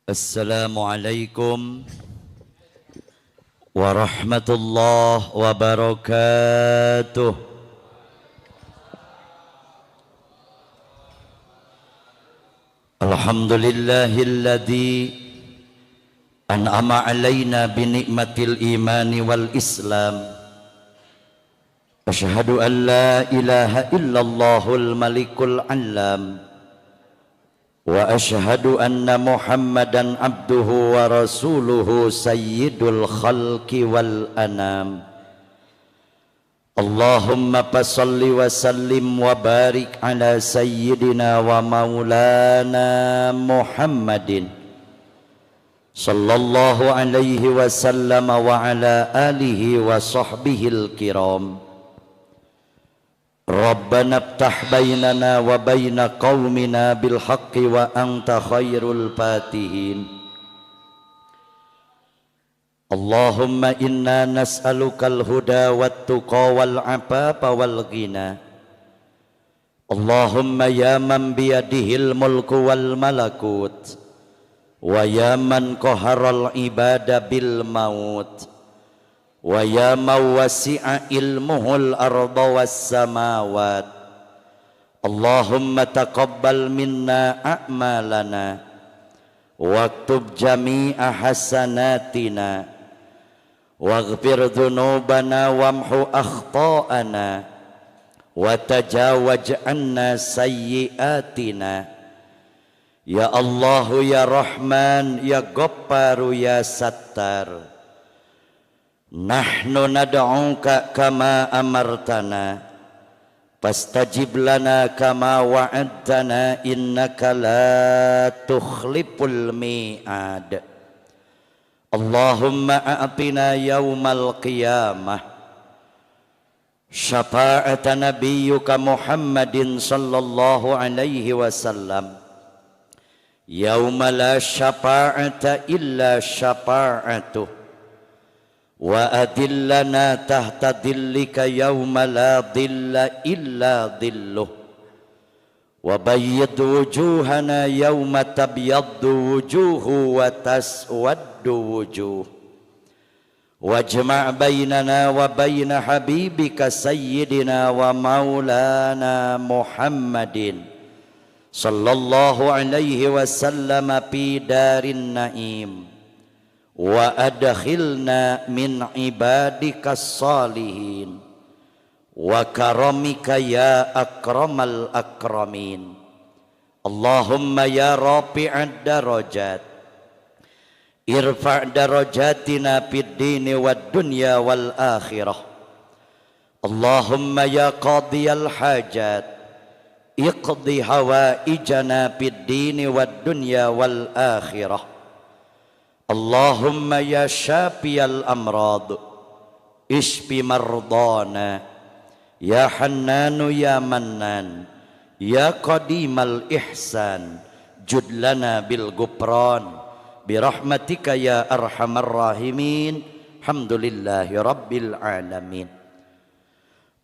Assalamualaikum warahmatullahi wabarakatuh. Alhamdulillahilladzi an'ama alaina bi ni'matil imani wal islam. Asyhadu an la ilaha illallahul malikul alam. Wa asyhadu anna Muhammadan abduhu wa rasuluhu sayyidul khalqi wal anam. Allahumma fassalli wa sallim wa barik ala sayyidina wa maulana Muhammadin sallallahu alaihi wasallam wa ala alihi wa sahbihil kiram. Rabbana iftah bainana wa baina qaumina bil haqqi wa anta khairul fatihin. Allahumma inna nas'alukal huda wat tuqa wal afafa wal ghina. Allahumma ya man biyadihil mulku wal malakut wa ya man qaharal ibada bil maut wa ya man wasi'a ilmuhul arda was samawat. Allahumma taqabbal minna a'malana waktub jami'a hasanatina waghfir dhunubana wamhu akhta'ana wa tajawaj anna sayyi'atina. Ya Allahu ya Rahman ya Ghaffaru ya Sattar. Nahnu nad'uka kama amartana fastajib lana kama wa'adtana innaka la tukhliful mi'ad. Allahumma a'tina yaumal qiyamah syafa'ata nabiyyuka Muhammadin sallallahu alaihi wasallam yauma la syafa'ata illa syafa'atuh wa adillana tahta dillika yawma la dilla illa dilluh wa bayyid wujuhana yawma tabyaddu wujuhu wa taswaddu wujuh wajma' bainana wa baina habibika sayyidina wa maulana Muhammadin sallallahu alaihi wasallam fi darin na'im wa adkhilna min ibadikas salihin wa karamika ya akramal akramin. Allahumma ya rafi'ad darajat irfa' darajatina fid dini wad dunya wal akhirah. Allahumma ya qadiyal hajat iqdi hawaijana fid dini wad dunya wal akhirah. Allahumma ya syafiyal amrad isfi mardana ya hannanu ya mannan ya qadimal ihsan jud lana bil ghufran birahmatika ya arhamar rahimin. Alhamdulillahi rabbil alamin.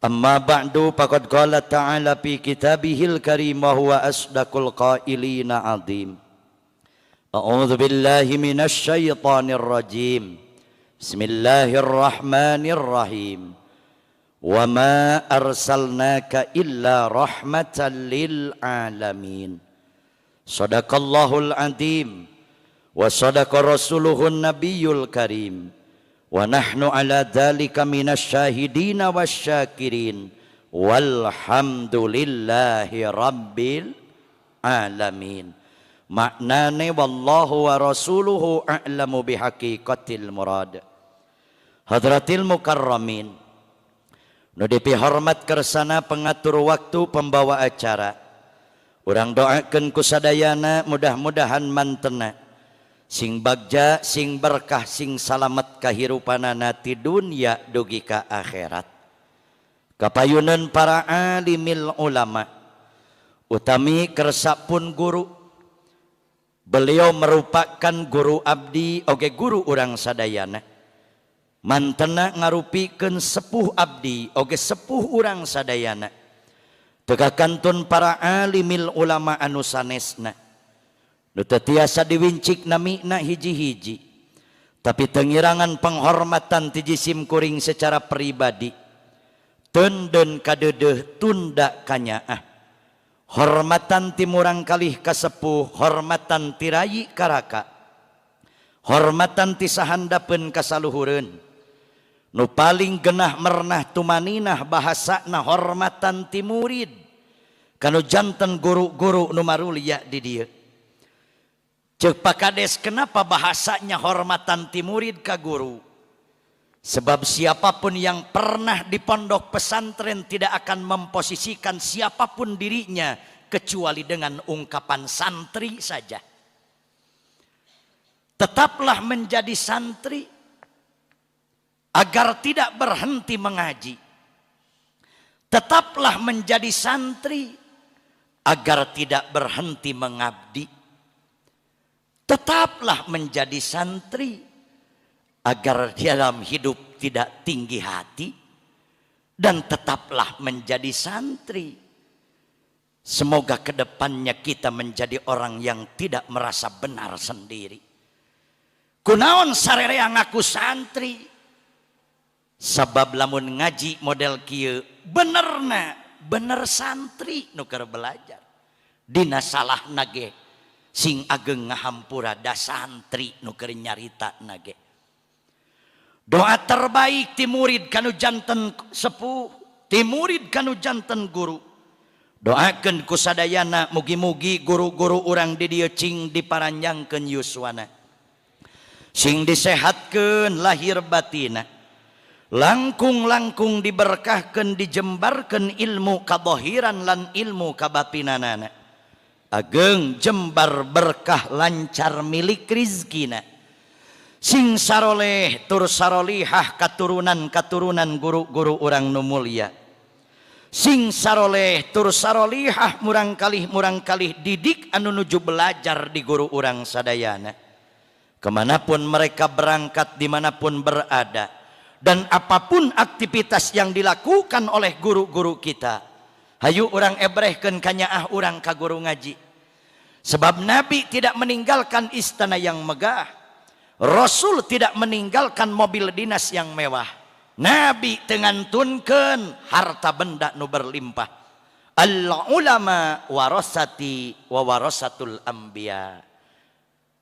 Amma ba'du, faqad qala ta'ala fi kitabihil karim wa huwa asdaqul qailina azim. A'udzu billahi minasy syaithanir rajim. Bismillahirrahmanirrahim. Wa ma arsalnaka illa rahmatan lil alamin. Sadaqallahul azim wa sadaqa rasuluhun nabiyul karim. Wa nahnu ala dzalika minasy syahidina wasyakirin. Walhamdulillahi rabbil alamin. Maknane wallahu wa rasuluhu a'lamu bihaqiqatil murad. Hadratil mukarramin, nu dipihormat kersana pengatur waktu pembawa acara. Urang doakeun ku sadayana mudah-mudahan mantena sing bagja, sing berkah, sing salamet kahirupanana ti dunya dugi ka akhirat. Kapayunan para alimil ulama, utami kersa pun guru. Beliau merupakan guru abdi oge guru urang sadayana. Mantena ngarupikeun sepuh abdi oge sepuh urang sadayana. Teu kakantun para alimil ulama anu sanesna. Nu teu tiasa diwincik namina hiji-hiji. Tapi tengirangan penghormatan ti jisim kuring secara pribadi. Tenden kadeudeuh tunda kanyaah. Hormatan ti murang kalih kasepuh, hormatan ti rayi karaka. Hormatan ti sahandapeun kasaluhureun. Nu paling genah mernah tumaninah bahasana hormatan ti murid. Kanu janten guru-guru nu marulia di dieu. Ceuk Pak Kades, kenapa bahasanya hormatan ti murid ka guru? Sebab siapapun yang pernah di pondok pesantren tidak akan memposisikan siapapun dirinya kecuali dengan ungkapan santri saja. Tetaplah menjadi santri agar tidak berhenti mengaji. Tetaplah menjadi santri agar tidak berhenti mengabdi. Tetaplah menjadi santri agar dalam hidup tidak tinggi hati, dan tetaplah menjadi santri. Semoga kedepannya kita menjadi orang yang tidak merasa benar sendiri. Kunaon sarerea ngaku santri? Sabab lamun ngaji model kieu benerna bener santri nu keur belajar. Dina salahna ge sing ageng ngahampura da santri nu keur nyarita na ge. Doa terbaik ti murid kanu janten sepuh, ti murid kanu janten guru. Doakeun ku sadayana mugi-mugi guru-guru urang di dieu cing diparanjangkeun yuswana. Sing disehatkeun lahir batina. Langkung-langkung diberkahkeun dijembarkeun ilmu kadohiran lan ilmu kabatinanana. Ageng jembar berkah lancar milik rizkina. Sing saroleh tur sarolihah katurunan-katurunan guru-guru urang nu mulia. Sing saroleh tur sarolihah murang kalih didik anu nuju belajar di guru urang sadayana. Kemanapun mereka berangkat, dimanapun berada, dan apapun aktivitas yang dilakukan oleh guru-guru kita, hayu urang ebrehkeun kanyaah urang ka guru ngaji. Sebab Nabi tidak meninggalkan istana yang megah, Rasul tidak meninggalkan mobil dinas yang mewah. Nabi tengantunkeun harta benda nu berlimpah. Al ulama warasati wa warasatul anbiya.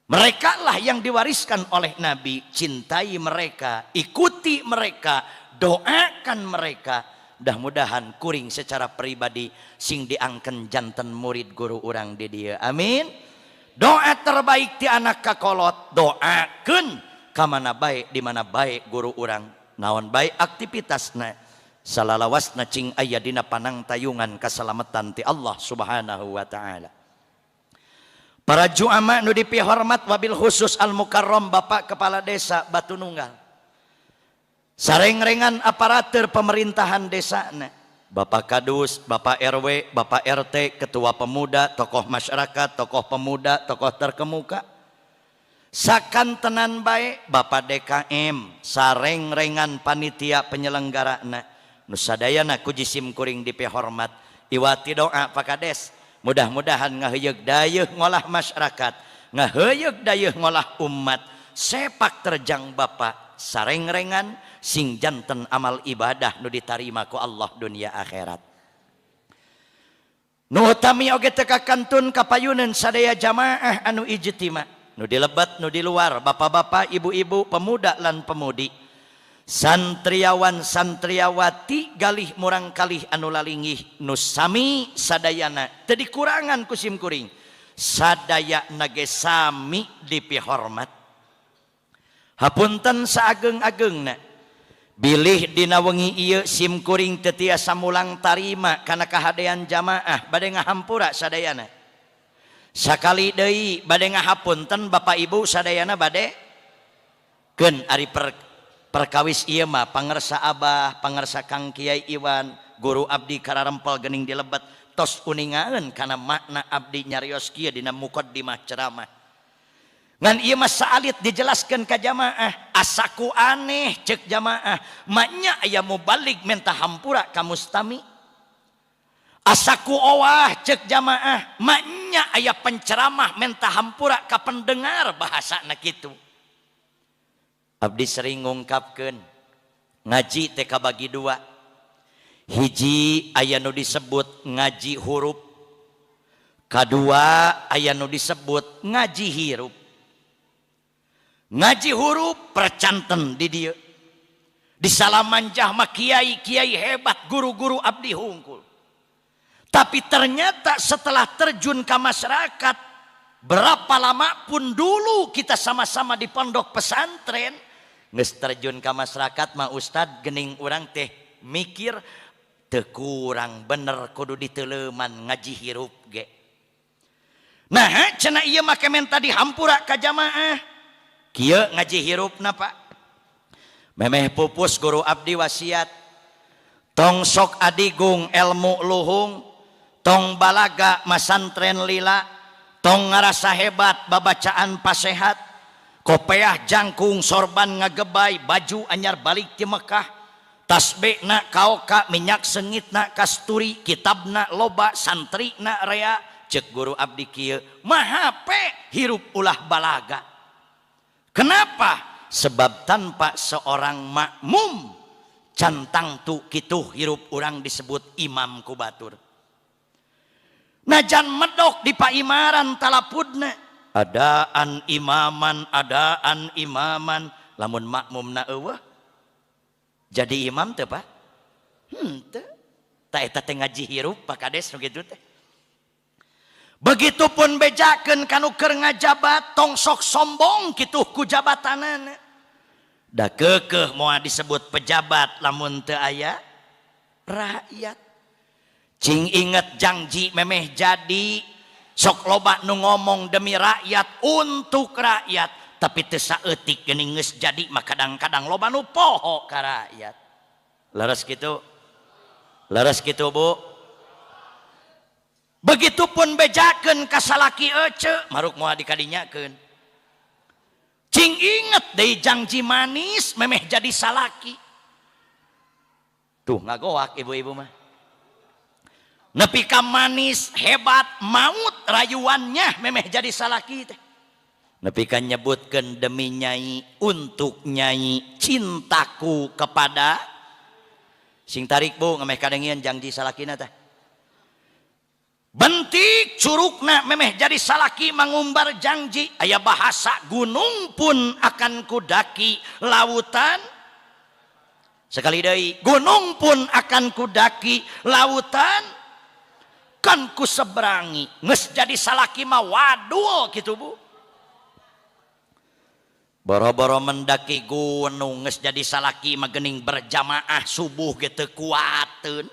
Mereka lah yang diwariskan oleh Nabi. Cintai mereka, ikuti mereka, doakan mereka. Mudah-mudahan kuring secara pribadi sing diangken janten murid guru urang di dieu. Amin. Doa terbaik ti anak kakolot, doakeun ka mana bae di mana bae guru urang. Naon bae aktivitasna, salalawasna cing aya dina panangtayungan kasalamatan ti Allah Subhanahu wa taala. Para juama nu dipihormat wabil khusus al mukarram Bapak Kepala Desa Batu Nunggal. Sarengrengan aparatur pemerintahan desana, Bapak Kadus, Bapak RW, Bapak RT, Ketua Pemuda, tokoh masyarakat, tokoh pemuda, tokoh terkemuka. Sakantenan bae Bapak DKM, sarengrengan panitia penyelenggarana. Nu sadayana ku jisim kuring dipihormat. Iwati doa Pak Kades, mudah-mudahan ngaheuyeuk dayeuh ngolah masyarakat, ngaheuyeuk dayeuh ngolah umat. Sepak terjang Bapak sarengrengan sing janten amal ibadah nu ditarima ku Allah dunia akhirat. Nu utami oge teu kakantun kapayuneun sadaya jamaah anu ijtima, nu di lebet nu di luar, bapak-bapak, ibu-ibu, pemuda lan pemudi, santriawan santriawati galih murang kalih anu lalingih nu sami sadayana teu dikurangan ku sim kuring, sadayana ge sami dipihormat. Hapunten saageng-agengna bilih dina wengi ieu sim kuring teu tiasa mulang tarima kana kahadean jamaah bade ngahampura sadayana. Sakali deui bade ngahapunten Bapak Ibu sadayana bade keun ari perkawis ieu mah pangersa Abah, pangersa Kang Kiai Iwan, guru abdi kararempel geuning di lebet tos uningaeun kana makna abdi nyarios kieu dina muqaddimah ceramah. Ngan ieu mah saalit dijelaskeun ka jamaah, asaku aneh cek jamaah, maknya aya mubalig menta hampura ka mustami. Asaku owah cek jamaah, maknya Kadinya aya penceramah menta hampura ka pendengar bahasana kitu. Abdi sering ngungkapkeun ngaji teh kabagi dua. Hiji aya nu disebut ngaji huruf, kadua aya nu disebut ngaji hirup. Ngaji huruf percanten di dieu. Di Salamanjah mah kiai-kiai hebat, guru-guru abdi hungkul. Tapi ternyata setelah terjun ke masyarakat, berapa lama pun dulu kita sama-sama di pondok pesantren, geus terjun ke masyarakat mah ustad gening urang teh mikir teu kurang bener kudu diteuleuman ngaji hirup ge. Nah, cenah ieu mah kemen tadi hampura ka jamaah. Kieu ngaji hirupna Pak. Memeh pupus guru abdi wasiat. Tong sok adigung ilmu luhung, tong balaga masantren lila, tong ngarasa hebat babacaan pasehat, kopeah jangkung sorban ngagebay, baju anyar balik ti Mekah, tasbihna kaoka, minyak sengitna kasturi, kitabna loba, santrina rea. Cek guru abdi kieu, mahape hirup ulah balaga. Kenapa? Sebab tanpa seorang makmum cantang tu kitu hirup orang disebut imam ku batur. Najan medok di paimaran talapudna adaan imaman adaan imaman, lamun makmumna eueuh jadi imam teu Pak? Henteu. Ta eta teh ngaji hirup Pak Kades nu kitu teh. Begitupun bejakeun kanu keur ngajabat tong sok sombong kitu ku jabatanana. Da keukeuh moal disebut pejabat lamun teu aya rakyat. Cing inget janji memeh jadi sok loba nu ngomong demi rakyat untuk rakyat, tapi teu saeutik geuning geus jadi mah kadang-kadang loba nu poho ka rakyat. Leres kitu? Leres kitu Bu? Begitupun bejakeun ka salaki ece maruk moal dikadinyakeun. Cing inget deui janji manis memeh jadi salaki. Tuh ngagoak ibu-ibu mah. Nepi ka manis hebat maut rayuannya memeh jadi salaki teh. Nepi ka nyebutkeun demi nyai untuk nyai cintaku kepada sing tarik Bu ngemeh kadengian janji salakina teh. Bentik curugna memeh jadi salaki mangumbar janji aya bahasa gunung pun akan kudaki lautan. Sekali deui gunung pun akan kudaki lautan kan ku seberangi. Geus jadi salaki mah wadul kitu Bu. Boro-boro mendaki gunung geus jadi salaki mah geuning berjamaah subuh ge teu kuateun.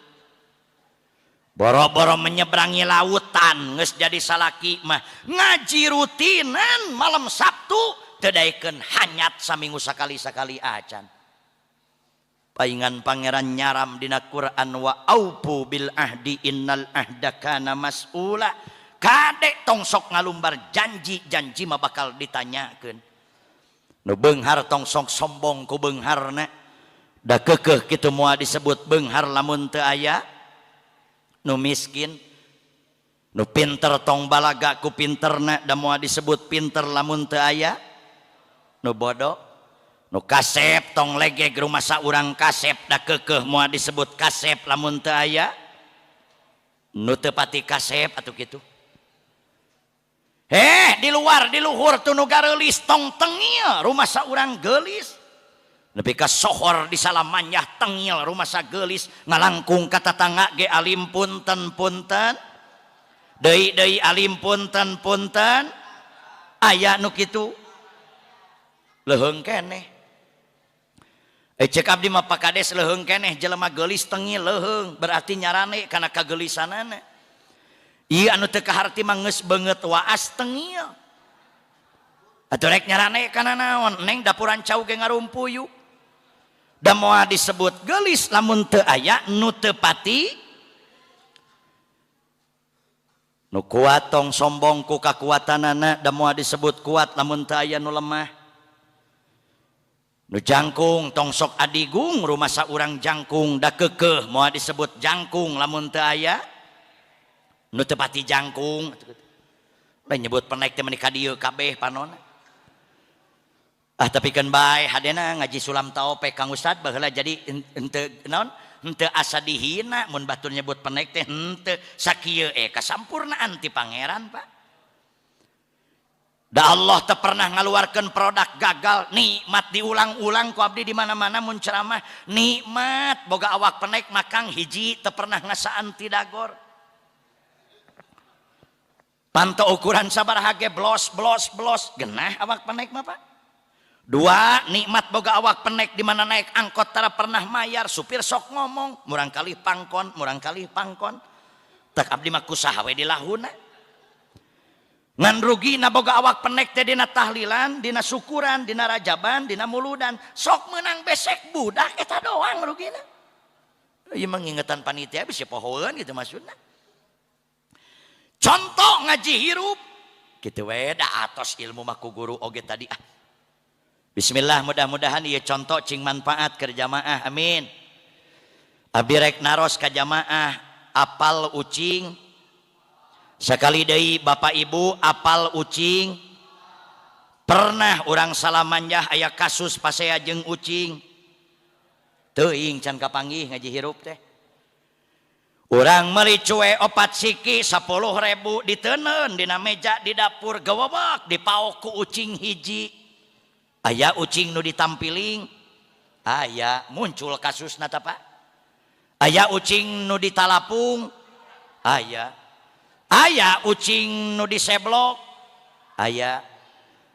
Boro-boro menyeberangi lautan geus jadi salaki mah ngaji rutinan malam Sabtu teu daekeun hanyat saminggu sakali-sakali acan. Paingan pangeran nyaram dina Quran wa aufu bil ahdi innal ahda kana mas'ula. Kadek tong sok ngalumbar janji, janji mah bakal ditanyakeun. Nu beunghar tong sok sombong ku beungharna. Da keukeuh kitu moal disebut beunghar lamun teu aya nu miskin. Nu pinter tong balaga ku pinterna, da moal disebut pinter lamun teu aya nu bodoh. Nu kasep tong legeg rumasa urang kasep, da keukeuh moal disebut kasep lamun teu aya nu teu pati kasep atuh kitu. Di luar di luhur tu nu gareulis tong tengil rumasa urang geulis. Nepi ka sohor di salamanyah tengil rumasa geulis ngalangkung ka tatangga ge alim punten-punten. Deui-deui alim punten-punten. Aya nu kitu. Leuheung keneh. Cek abdi mah Pak Kades leuheung keneh jelema geulis tengil leuheung berarti nyarane kana kageulisanana. Ieu anu teu kaharti mah geus beungeut waas tengil. Atuh rek nyarane kana naon? Neng dapuran cau ge ngarumpuyu. Da moal disebut geulis lamun teu aya nu teu pati. Nu kuat tong sombong ku kakuatanana, da moal disebut kuat lamun teu aya nu lemah. Nu jangkung tong sok adigung rumasa urang jangkung, da keukeuh moal disebut jangkung lamun teu aya nu teu pati jangkung. Lain nyebut penek teh meuni ka dieu kabeh panona. Ah tapi kan bae hadena ngaji sulam taopek Kang Ustad baheula jadi henteu naon? Henteu asa dihina mun batur nyebut penek teh henteu sakieu kasampurnaan ti pangeran Pak. Da Allah teu pernah ngaluarkeun produk gagal, nikmat diulang-ulang ku abdi di mana-mana mun ceramah, nikmat boga awak penek makang hiji teu pernah ngasaan ti dagor. Panto ukuran sabaraha ge blos blos blos genah awak penek mah Pak. Dua, nikmat boga awak penek di mana naik angkot tara pernah mayar, supir sok ngomong, murangkalih pangkon, murangkalih pangkon. Tak abdi mah kusaha we dilahuna. Ngan rugi na boga awak penek teh dina tahlilan, dina syukuran, dina rajaban, dina muludan, sok menang besek budak eta doang rugina. Ieu mah ngingetan panitia bisa pohoeun gitu maksudna. Contoh ngaji hirup kitu we da atos ilmu mah ku guru oge tadi ah. Bismillah mudah-mudahan ieu contoh cing manfaat keur jamaah amin. Abdi rek naros ka jamaah apal ucing. Sekali deui Bapak Ibu apal ucing. Pernah urang salamanjah aya kasus pasea jeung ucing. Teuing can kapanggih ngaji hirup teh. Urang meuli cuwe 4 siki 10.000 diteunkeun dina meja di dapur gawawak dipaok ku ucing hiji. Aya ucing nu ditampiling, aya muncul kasusna teh Pak. Aya ucing nu ditalapung, aya. Aya ucing nu diseblok, aya.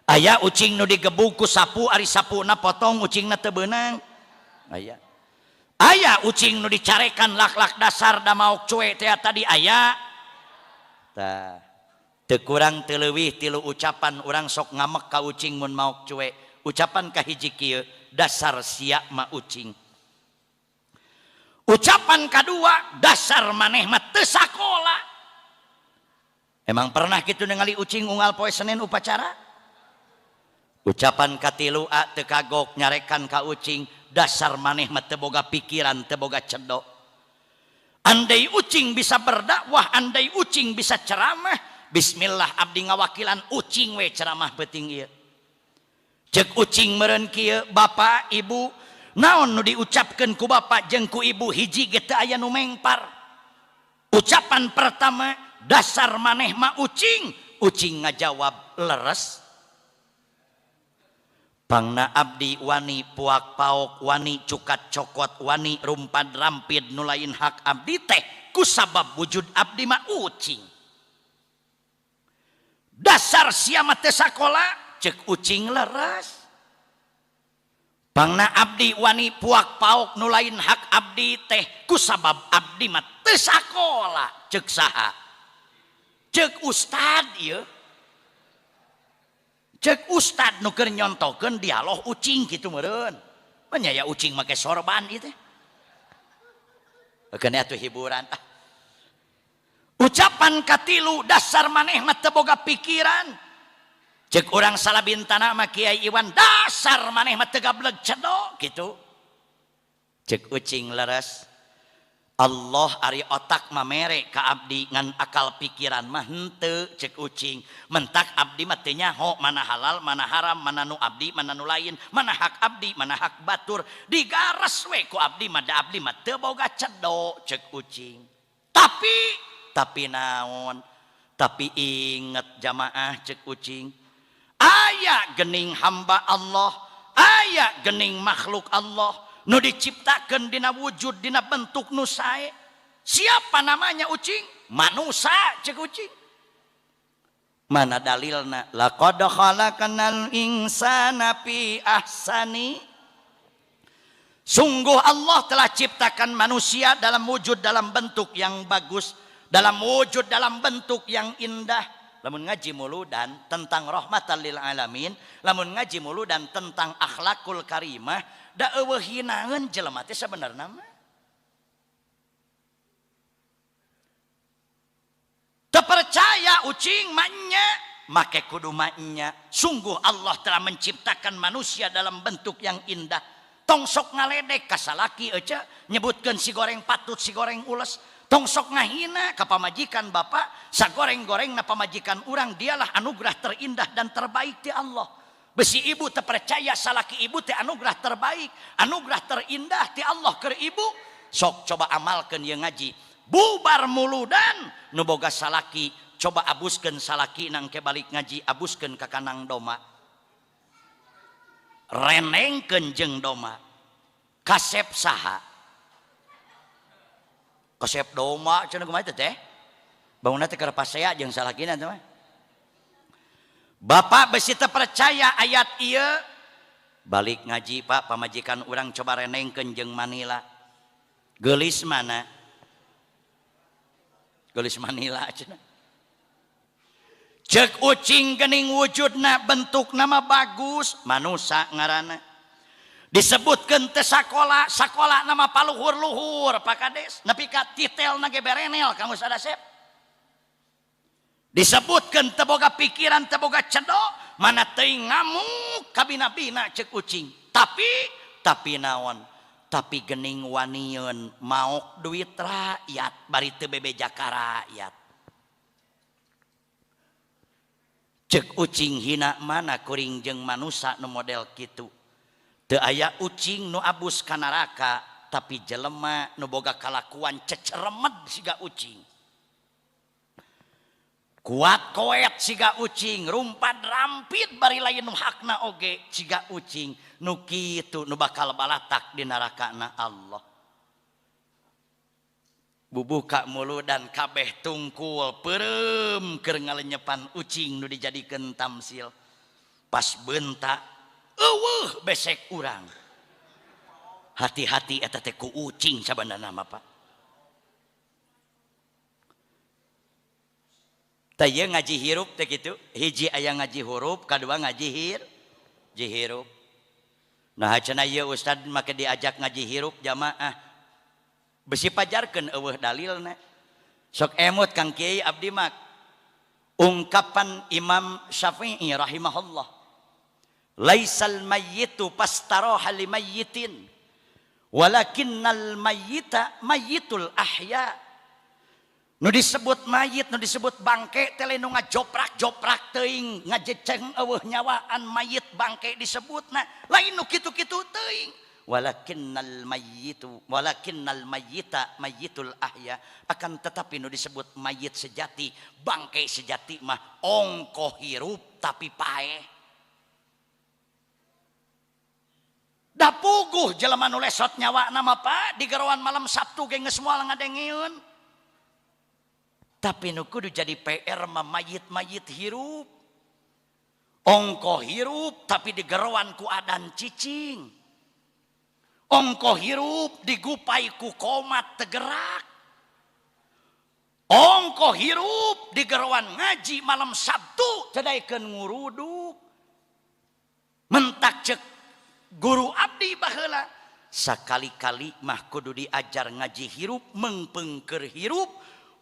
Aya ucing nu digebug ku sapu ari sapuna potong ucingna teu beunang, aya. Aya ucing nu dicarekan lak-lak dasar da maok cuwe teh tadi aya. Tah teu kurang teu leuwih tilu ucapan urang sok ngamek ka ucing mun maok cuwe. Ucapan kahiji kieu, dasar sia ma ucing. Ucapan kadua, dasar maneh mah teu sakola. Emang pernah kitu ningali ucing unggal poe Senin upacara? Ucapan katilu a teu kagok nyarekan ka ucing, dasar maneh mah teu boga pikiran, teu boga cedok. Andai ucing bisa berdakwah, andai ucing bisa ceramah, bismillah abdi ngawakilan ucing we ceramah peuting ieu. Cek ucing meureun kieu, bapak ibu, naon nu diucapkeun ku bapak jeung ku ibu hiji ge teu aya nu mengpar. Ucapan pertama, dasar maneh mah ucing, ucing ngajawab leres. Pangna abdi wani puak paok wani cukat cokot wani rumpad rampid nu lain hak abdi teh kusabab wujud abdi mah ucing. Dasar sia mah teu sakola, cek ucing leres. Pangna abdi wani puak paok nu lain hak abdi teh kusabab abdi mah teu sakola, cek saha? Cek ustad ieu. Cek ustad nu keur nyontokeun dialog ucing kitu meureun. Manya ya ucing make sorban ieu teh. Keun atuh hiburan. Ah. Ucapan katilu, dasar maneh mah teu boga pikiran. Cek urang salabintana mah Kiai Iwan, dasar maneh mah teu gableg cedok kitu. Cek ucing leres. Allah ari otak mah mere ka abdi ngan akal pikiran mah henteu cek ucing. Mentak abdi mah teu nyaho mana halal mana haram mana nu abdi mana nu lain mana hak abdi mana hak batur digares we ku abdi mah da abdi mah teu boga cedok cek ucing. Tapi naon? Tapi inget jamaah cek ucing. Aya gening hamba Allah, aya gening makhluk Allah nu diciptakeun dina wujud dina bentuk nu sae. Siapa namanya ucing? Manusa cek ucing. Mana dalilna? Laqad khalaqnal insana fi ahsani. Sungguh Allah telah ciptakan manusia dalam wujud dalam bentuk yang bagus, dalam wujud dalam bentuk yang indah. Lamun ngaji muludan tentang rahmatan lil alamin, lamun ngaji muludan tentang akhlakul karimah, da eueuh hinaeun jelema teh sabenerna mah. Teu percaya ucing mah make kudu mah nya. Sungguh Allah telah menciptakan manusia dalam bentuk yang indah. Tong sok ngaledek ka salaki euceu nyebutkeun si goreng patut si goreng ules. Tong sok ngahina ka pamajikan bapak, sagoreng-goreng na pamajikan urang, dialah anugerah terindah dan terbaik ti Allah. Besi ibu terpercaya salaki ibu teh anugerah terbaik, anugerah terindah ti Allah keur ibu. Sok coba amalkeun ieu ngaji. Bubar muludan nu boga salaki, coba abuskeun salaki nang ke balik ngaji, abuskeun ka kanang doma. Renengkeun jeung doma. Kasep saha? Kasep doma cenah kumaha teh teh? Bangunna teh keur pasea jeung salakina teh mah. Bapak besi terpercaya ayat ieu balik ngaji Pak, pamajikan urang coba renengkeun jeung Manila. Geulis mana? Geulis Manila cenah. Ceuk ucing geuning wujudna bentuk nama bagus, manusa ngaranna. Disebutkeun teh sakola, sakola nama paluhur-luhur Pak Kades, nepi ka titelna ge berenel Kang Ustaz Asep. Disebutkeun teu boga pikiran, teu boga cedok, mana teuing ngamuk kabina-bina ceuk ucing. Tapi naon? Tapi gening wanieun maok duit rakyat bari teu bebeja ka rakyat. Ceuk ucing hina mana kuring jeung manusa nu model kitu. Teu aya ucing nu abus ka neraka, tapi jelema nu boga kalakuan ceceremed siga ucing. Kuat koet siga ucing, rumpad rampit bari lain nu hakna oge siga ucing, nu kitu nu bakal balatak di nerakana Allah. Bubuka muludan kabeh tungkul peureum keur ngalenyepan ucing nu dijadikeun tamsil. Pas bentak eueuh besek urang. Hati-hati eta teh ku ucing sabanana mah Pak. Tah ieu ngaji hirup teh kitu, hiji aya ngaji huruf, kadua ngaji hiji hirup. Nah cenah ieu ustad make diajak ngaji hirup jamaah. Besi pajarkeun eueuh dalilna. Sok emut Kang Kiai abdi mah ungkapan Imam Syafi'i rahimahullah. Laisal mayyitu pastaroha limayyitin walakinnal mayyita mayyitul ahya. Nu disebut mayit, nu disebut bangke teh nu ngajoprak-joprak teuing, ngajeceng eueuh nyawaan mayit bangke disebutna, lain nu kitu-kitu teuing. Walakinnal mayyitu walakinnal mayyita mayyitul ahya, akan tetapi nu disebut mayit sejati, bangke sejati mah ongkoh hirup tapi paeh. Da puguh jelema nu lesot nyawa nama Pak di geroan malam Sabtu ge geus moal ngadengeun. Tapi nu kudu jadi PR mah mayit-mayit hirup. Ongkoh hirup tapi di geroan ku adan cicing. Ongkoh hirup digupai ku komat tegerak. Ongkoh hirup di geroan ngaji malam Sabtu teu daekeun nguruduk. Mentak cek guru abdi baheula sakali-kali mah kudu diajar ngaji hirup mengpengker hirup,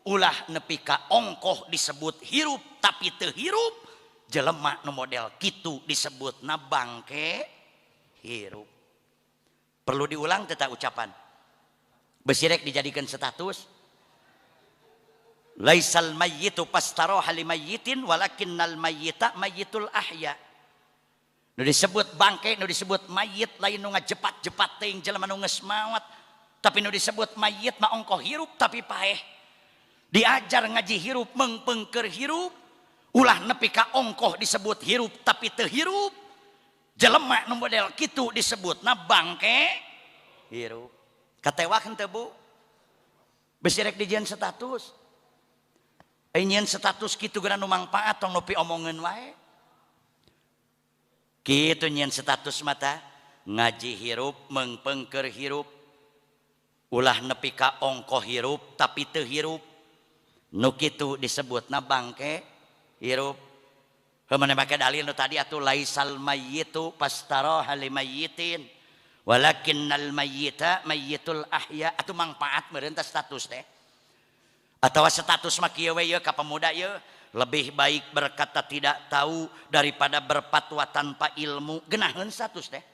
ulah nepi ka ongkoh disebut hirup tapi teu hirup, jelema nu model kitu disebutna bangke hirup. Perlu diulang teu ta ucapan? Besi rek dijadikan status. Laisal mayyitu pastaroha limayyitin walakinnal mayyita mayyitul ahya. Nu disebut bangke, nu disebut mayit lain nu ngajepat-jepat teuing jelema nu geus maot, tapi nu disebut mayit mah ongkoh hirup tapi paeh. Diajar ngaji hirup mengpengker hirup, ulah nepi ka ongkoh disebut hirup tapi teu hirup, jelema nu model kitu disebutna bangke hirup. Katewak henteu Bu? Besi rek dijieun status. Ai nyieun status kitu geura nu mangpaat tong nepi omongeun wae. Kitu nyieun status mata ngaji hirup mengpengker hirup, ulah nepi ka ongkoh hirup tapi teu hirup, nu kitu disebutna bangke hirup. Heuh maneh make dalil nu tadi atuh laisal mayyitu pastaroha limayyitin walakinnal mayyita mayyitul ahya, atuh mangpaat meureun teh status teh. Atawa status mah kieu we ieu ka pemuda ieu, lebih baik berkata tidak tahu daripada berfatwa tanpa ilmu. Genaheun status teh.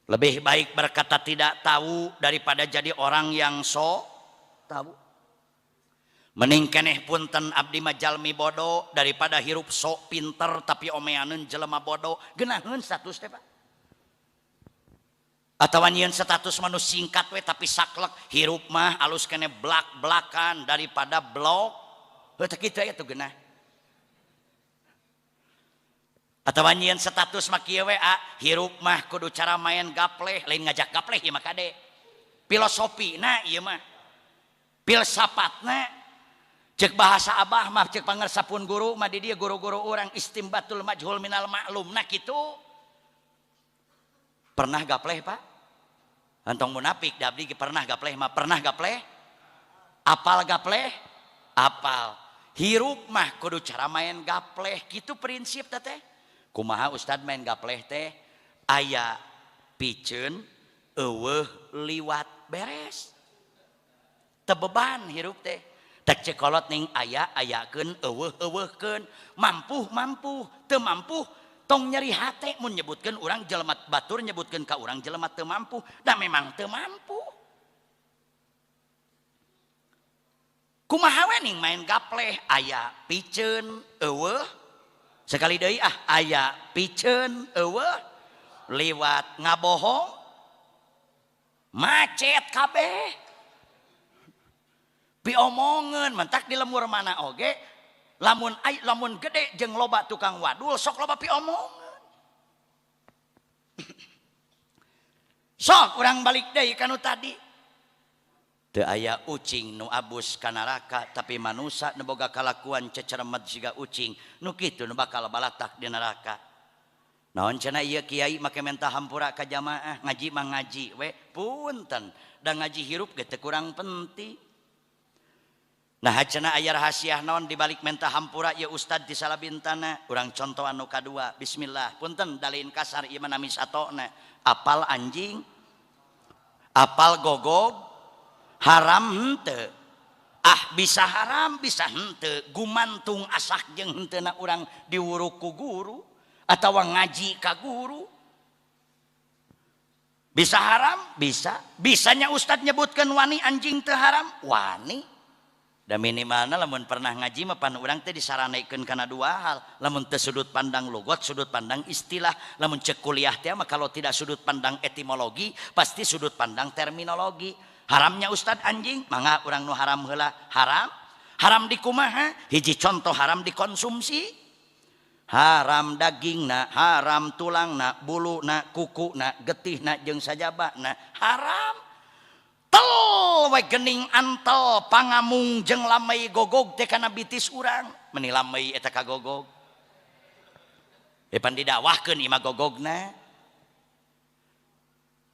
Lebih baik berkata tidak tahu daripada jadi orang yang so tahu. Mending keneh punten abdi mah jalmi bodoh daripada hirup sok pinter tapi omeaneun jelema bodoh. Geunaheun status teh Pak. Atawa nyieun status mah nu singkat we tapi saklek, hirup mah alus keneh blak-blakan daripada blok. Heuh teh kitu aya tuh geunah. Atawa nyieun status mah kieu we, hirup mah kudu cara main gapleh, lain ngajak gapleh ieu mah kade. Filosofina ieu mah. Filsafatna. Cek bahasa abah mah, cek pangersapun guru mah di dia guru-guru orang istimbatul majhul minal maklum. Nah kitu. Pernah gapleh Pak? Entong munafik da abdi pernah gapleh mah, pernah gapleh? Apal gapleh? Apal. Hirup mah kudu cara main gapleh, kitu prinsip teh. Kumaha ustad main gapleh teh? Aya piceun eueuh liwat beres. Teu beban hirup teh. Tek cekolot ning aya ayakeun eueuh eueuhkeun, mampuh mampuh, teu mampuh tong nyeri hate mun nyebutkeun urang jelema batur nyebutkeun ka urang jelema teu mampu, da memang teu mampu. Kumaha we ning main gapleh aya piceun eueuh sekali deui ah aya piceun eueuh liwat ngabohong macet kabeh. Piomongeun mentak di lemur mana oge lamun ai lamun gede jeung loba tukang wadul sok loba piomongeun. Sok urang balik deui ka nu tadi. Teu aya ucing nu abus ka neraka tapi manusa nu boga kalakuan ceceremet siga ucing nu kitu nu bakal balatak di neraka. Naon cenah ieu kiai make menta hampura ka jamaah ngaji mah ngaji we punten da ngaji hirup ge teu kurang penting. Nah cenah aya rahasia naon dibalik menta hampura ya ustad di salabintana urang contoh anu kadua bismillah punten dalin kasar ieu mah nami satona apal anjing apal gogog haram henteu ah bisa haram bisa henteu gumantung asak jeung henteuna urang diwuruk ku guru atawa ngaji ka guru bisa haram bisa bisanya ustad nyebutkeun wani anjing teu haram wani. Da minimalna lamun pernah ngaji mah pan urang teh disaranekeun kana dua hal, lamun teu sudut pandang lugot, sudut pandang istilah, lamun cek kuliah teh mah kalau tidak sudut pandang etimologi pasti sudut pandang terminologi. Haramnya ustad anjing, mangga urang nu haram heula, haram. Haram di kumaha? Hiji contoh haram dikonsumsi. Haram dagingna, haram tulangna, buluna, kukuna, getihna jeung sajabana, haram. Tel we gening antel pangamung jeung lamai gogog teh kana bitis urang meni lamai eta ka gogog pan didakwahkeun ieu mah gogogna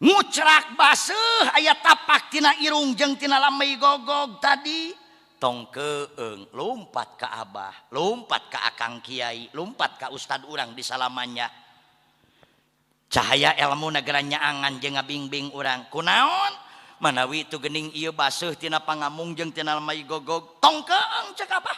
ngucrak baseuh aya tapak tina irung jeung tina lamai gogog tadi tong keung lumpat ka abah lumpat ka akang kiai lumpat ka ustad urang di salamannya cahaya ilmu negara nyaangan jeung ngabingbing urang kunaon manawi itu gening ieu baseuh tina pangamung jeung tina lamai gogog tong keung cek apa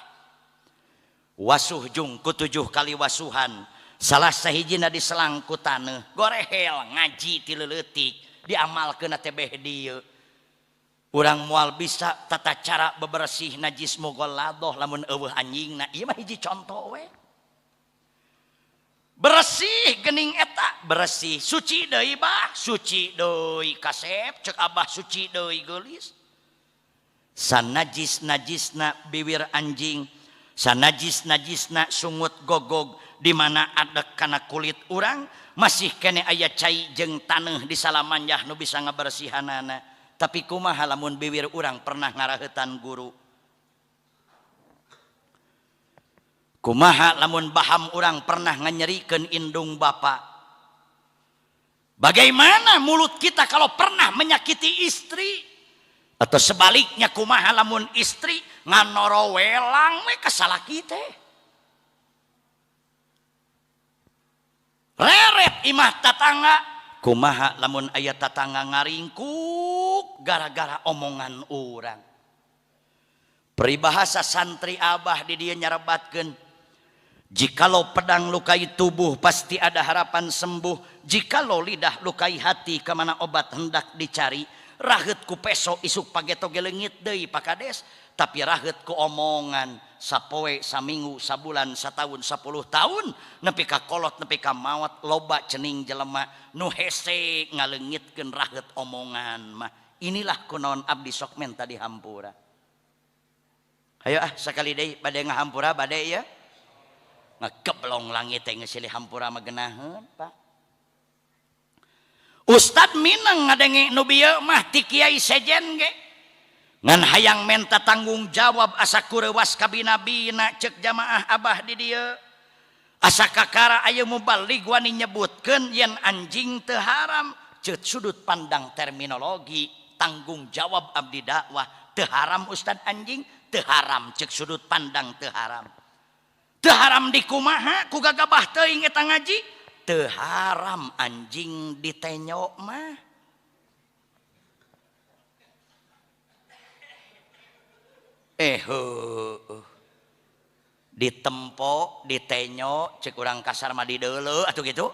wasuh jung ku 7 kali wasuhan salah sahijina diselang ku taneuh gorehel ngaji ti leutik diamalkeun teh beh dieu urang moal bisa tata cara bebersih najis mughalladah lamun eueuh anjingna ieu mah hiji contoh we bersih gening eta bersih suci deui bah suci deui kasep cek abah suci deui geulis sanajis najisna biwir anjing sanajis najisna sungut gogog di mana ada kana kulit urang masih kene aya cai jeung taneuh di salamanjah nu bisa ngabersihanana tapi kumaha lamun biwir urang pernah ngaraheutan guru kumaha lamun baham urang pernah nganyerikeun indung bapa. Bagaimana mulut kita kalau pernah menyakiti istri? Atau sebaliknya kumaha lamun istri nganorowelang we ka salaki teh. Reret imah tatangga, kumaha lamun aya tatangga ngaringkuk gara-gara omongan urang. Peribahasa santri abah di dia nyarebatkeun, jikalau pedang lukai tubuh pasti ada harapan sembuh, jikalau lidah lukai hati kemana obat hendak dicari. Raheut ku peso isuk pageto ge leungit deui Pak Kades, Tapi raheut ku omongan sapoe, saminggu, sabulan, satahun, 10 tahun nepi ka kolot, nepi ka maot loba cening jelema nu hese ngaleungitkeun raheut omongan mah. Inilah kunaon abdi sok menta dihampura. Hayo ah sakali deui bade ngahampura bade ya. Ngageblong langit teh geus silih hampura mah geunaheun, Pak. Ustad mineng ngadenge nu bieu mah ti kiai sejen ge. Ngan hayang menta tanggung jawab asa kureuwas kabina-bina cek jamaah abah di dieu. Asa kakara aya mubalig wani nyebutkeun yen anjing teu haram ceuk sudut pandang terminologi tanggung jawab abdi dakwah teu haram ustad anjing teu haram ceuk sudut pandang teu haram. Teu haram di kumaha ku gagabah teuing eta ngaji teu haram anjing ditenyo mah. Ditempo, ditenyo, cek urang kasar mah dideuleu atuh kitu.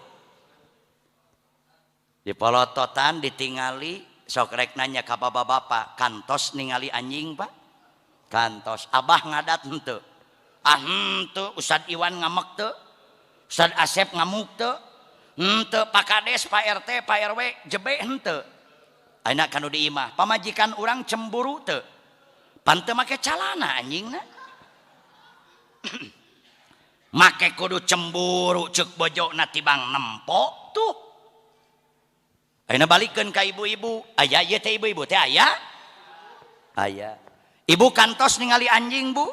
Dipolototan, ditingali, sok rek nanya ka bapak-bapak, kantos ningali anjing, Pak? Kantos. Abah ngadat henteu? Ah henteu, Ustad Iwan ngamek teu? Ustad Asep ngamuk teu? Henteu, Pak Kades, Pak RT, Pak RW jebe henteu. Ayeuna kanu di imah, pamajikan urang cemburu teu? Pan teu make calana anjingna. Make kudu cemburu ceuk bojona tibang nempo tuh. Ayeuna balikeun ka ibu-ibu, aya ieu teh ibu-ibu teh aya? Aya. Ibu kantos ningali anjing, Bu?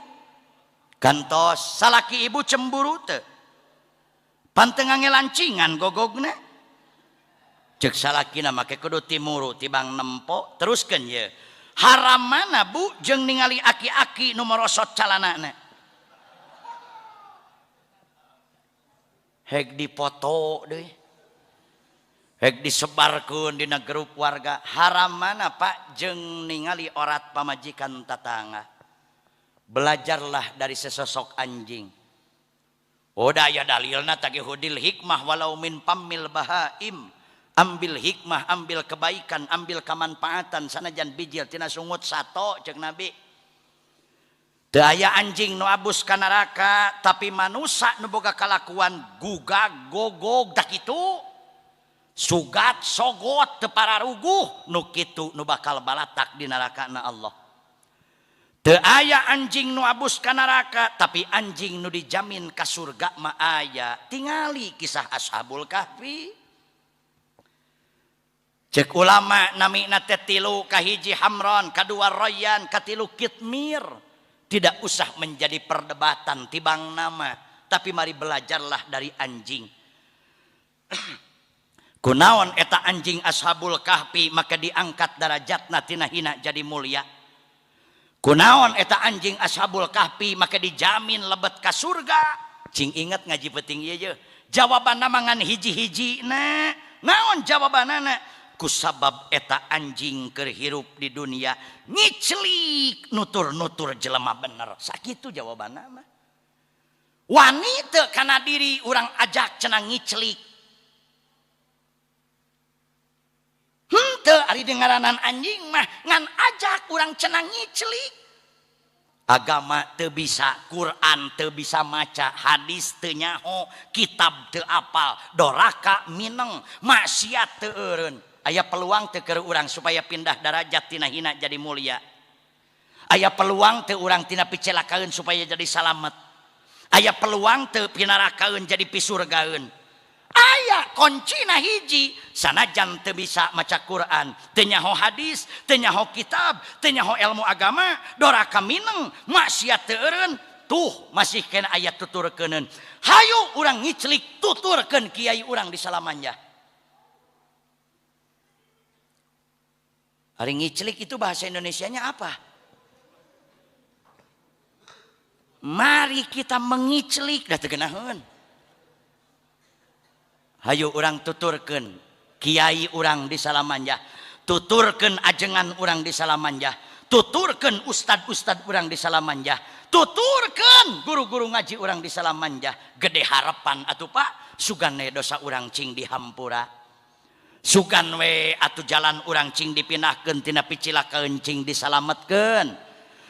Kantos. Salaki ibu cemburu teu? Pan teu ngangelancingan gogogna. Ceuk salakina make kudu timuru tibang nempo, teruskeun ye. Haram mana Bu jeung ningali aki-aki nu merosot calanana? Hek dipoto deui. Hek disebarkeun dina grup warga. Haram mana Pak jeung ningali orat pamajikan tatangga? Belajarlah dari sesosok anjing. Oh da aya dalilna tagihudil hikmah walau min pammil bahaim. Ambil hikmah, ambil kebaikan, ambil kemanfaatan sanajan bijil tina sungut sato cek Nabi. Teu aya anjing nu abus ka neraka tapi manusa nu boga kalakuan gugag gogog dak kitu. Sugat sogot teu pararuguh nu kitu nu bakal balatak di nerakana Allah. Teu aya anjing nu abus ka neraka tapi anjing nu dijamin ka surga mah aya. Tingali kisah Ashabul Kahfi. Cek ulama namina teh tilu, kahiji Hamron, kadua Royan, katilu Kitmir. Tidak usah menjadi perdebatan tibang nama, tapi mari belajarlah dari anjing. Kunaon eta anjing Ashabul Kahfi maka diangkat darajatna tina hina jadi mulia. Kunaon eta anjing Ashabul Kahfi maka dijamin lebet ka surga. Cing inget ngaji penting ieu ye. Jawabanna mangan hiji-hiji na. Naon jawabanana? Kusabab eta anjing keur hirup di dunia ngiclik nutur-nutur jelema bener. Sakitu jawabanna mah. Wani teu kana diri urang ajak cenah ngiclik. Henteu ari dengaranan anjing mah ngan ajak urang cenah ngiclik. Agama teu bisa, Quran teu bisa maca, hadis teu nyaho, kitab teu apal, doraka mineng, maksiat teu eureun. Aya peluang teu keur urang supaya pindah darajat tina hina jadi mulia. Aya peluang teu urang tina picelakaeun supaya jadi salamet. Aya peluang teu pinarakaeun jadi pisurgaeun. Aya kuncina hiji sanajan teu bisa maca Quran, teu nyaho hadis, teu nyaho kitab, teu nyaho ilmu agama, doraka mineng, maksiat teu eureun, tuh masih kena aya tuturkeuneun. Hayu urang ngiclik tuturkeun kiai urang di Salamanja. Ari ngiclik itu bahasa Indonesianya apa? Mari kita mengiclik dah teu geunaheun. Hayu urang tuturkeun kiai urang di Salamanja, tuturkeun ajengan urang di Salamanja, tuturkeun ustad-ustad urang di Salamanja, tuturkeun guru-guru ngaji urang di Salamanja. Gede harapan atuh Pak, sugan we dosa urang cing dihampura. Sugan we atuh jalan urang cing dipindahkeun tina picilakaeun cing disalametkeun.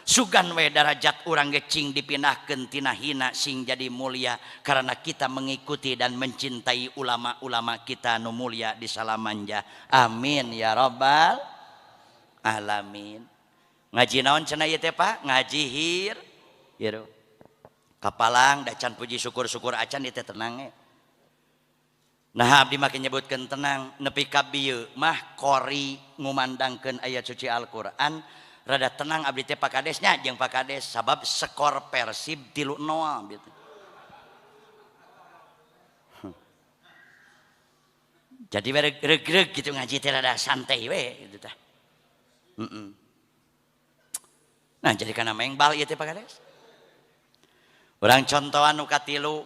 Sugan we darajat urang ge cing dipindahkeun tina hina sing jadi mulia karena kita mengikuti dan mencintai ulama-ulama kita nu mulia di Salamanja. Amin ya rabbal alamin. Ngaji naon cenah ieu teh Pak? Ngaji hirup. Kapalang da can puji syukur-syukur acan ieu teh tenang ge. Nah abdi make nyebutkeun tenang nepi ka bieu mah qori ngumandangkeun ayat suci Al-Qur'an rada tenang abdi teh Pak Kadesnya jeung Pak Kades sabab skor Persib 3-0 gitu. Jadi reg-reg gitu ngaji teh rada santai we gitu tah. Nah jadi kana mengbal ieu teh Pak Kades. Urang contohan nu katilu.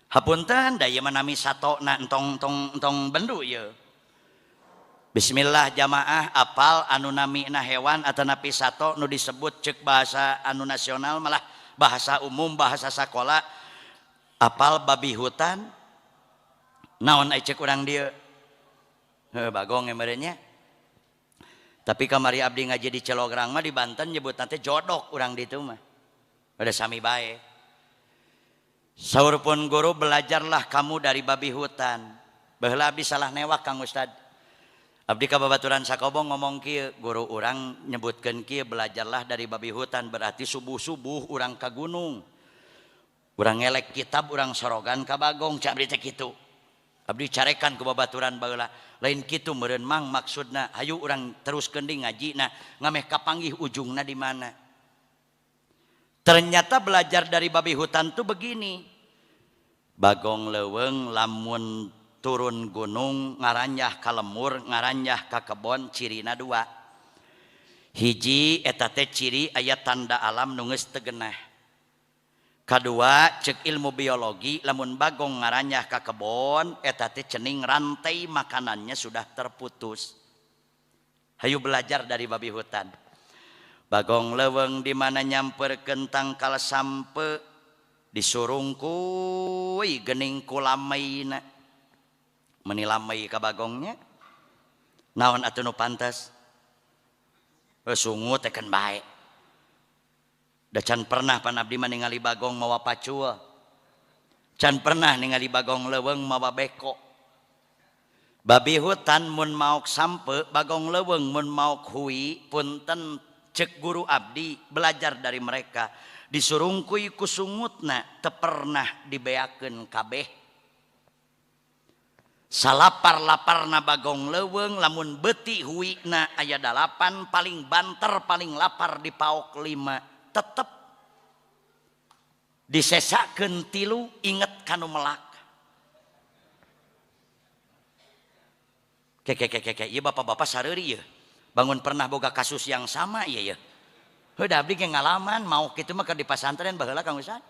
Hapunten da ieu mah nami satona entong tong entong bendu ieu. Bismillah jamaah apal anu namina hewan atanapi sato nu disebut cek bahasa anu nasional malah bahasa umum bahasa sakola apal babi hutan naon ai cek urang dieu heuh bagong meureun nya. Tapi kamari abdi ngaji di Cilograng mah di Banten nyebutna teh jodok urang ditu mah. Pada sami bae. Saur pun guru belajarlah kamu dari babi hutan. Baheula abdi salah newak Kang Ustad. Abdi ka babaturan sakobong ngomong kieu, guru urang nyebutkeun kieu belajarlah dari babi hutan berarti subuh-subuh urang ka gunung. Urang ngelek kitab urang sorogan ka bagong cak abdi teh kitu. Abdi carekan ku babaturan baheula. Lain kitu meureun mang maksudna hayu urang teruskeun deui ngajina ngameh kapanggih ujungna di mana. Ternyata belajar dari babi hutan tuh begini. Bagong leuweung lamun turun gunung ngaranjah ka lemur ngaranjah ka kebon cirina dua. Hiji eta teh ciri aya tanda alam nu geus teu genah. Kadua cek ilmu biologi lamun bagong ngaranjah ka kebon eta teh cening rantai makanannya sudah terputus. Hayu belajar dari babi hutan. Bagong leuweung di mana nyamperkeun tangkal sampe disurungkuy geuning ku lamaina. Meni lamai ka bagongnya naon atuh nu pantas sungut teh keun bae. Da can pernah pan abdi mah ningali bagong mawa pacul. Can pernah ningali bagong leuweung mawa beko. Babi hutan mun maok sampe, bagong leuweung mun maok hui punten cek guru abdi belajar dari mereka disurungkuy ku sungutna teu pernah dibeakeun kabeh. Salapar-laparna bagong leuweung lamun beuti huina aya 8 paling banter paling lapar dipaok 5 tetep disesakeun 3 inget kanu melak. Ke ke ke ke ieu bapak-bapak sareuri ieu. Bangun pernah boga kasus yang sama iya ya. Heuh da abdi ge ngalaman mau kitu mah keur di pasantren baheula Kang Ustad.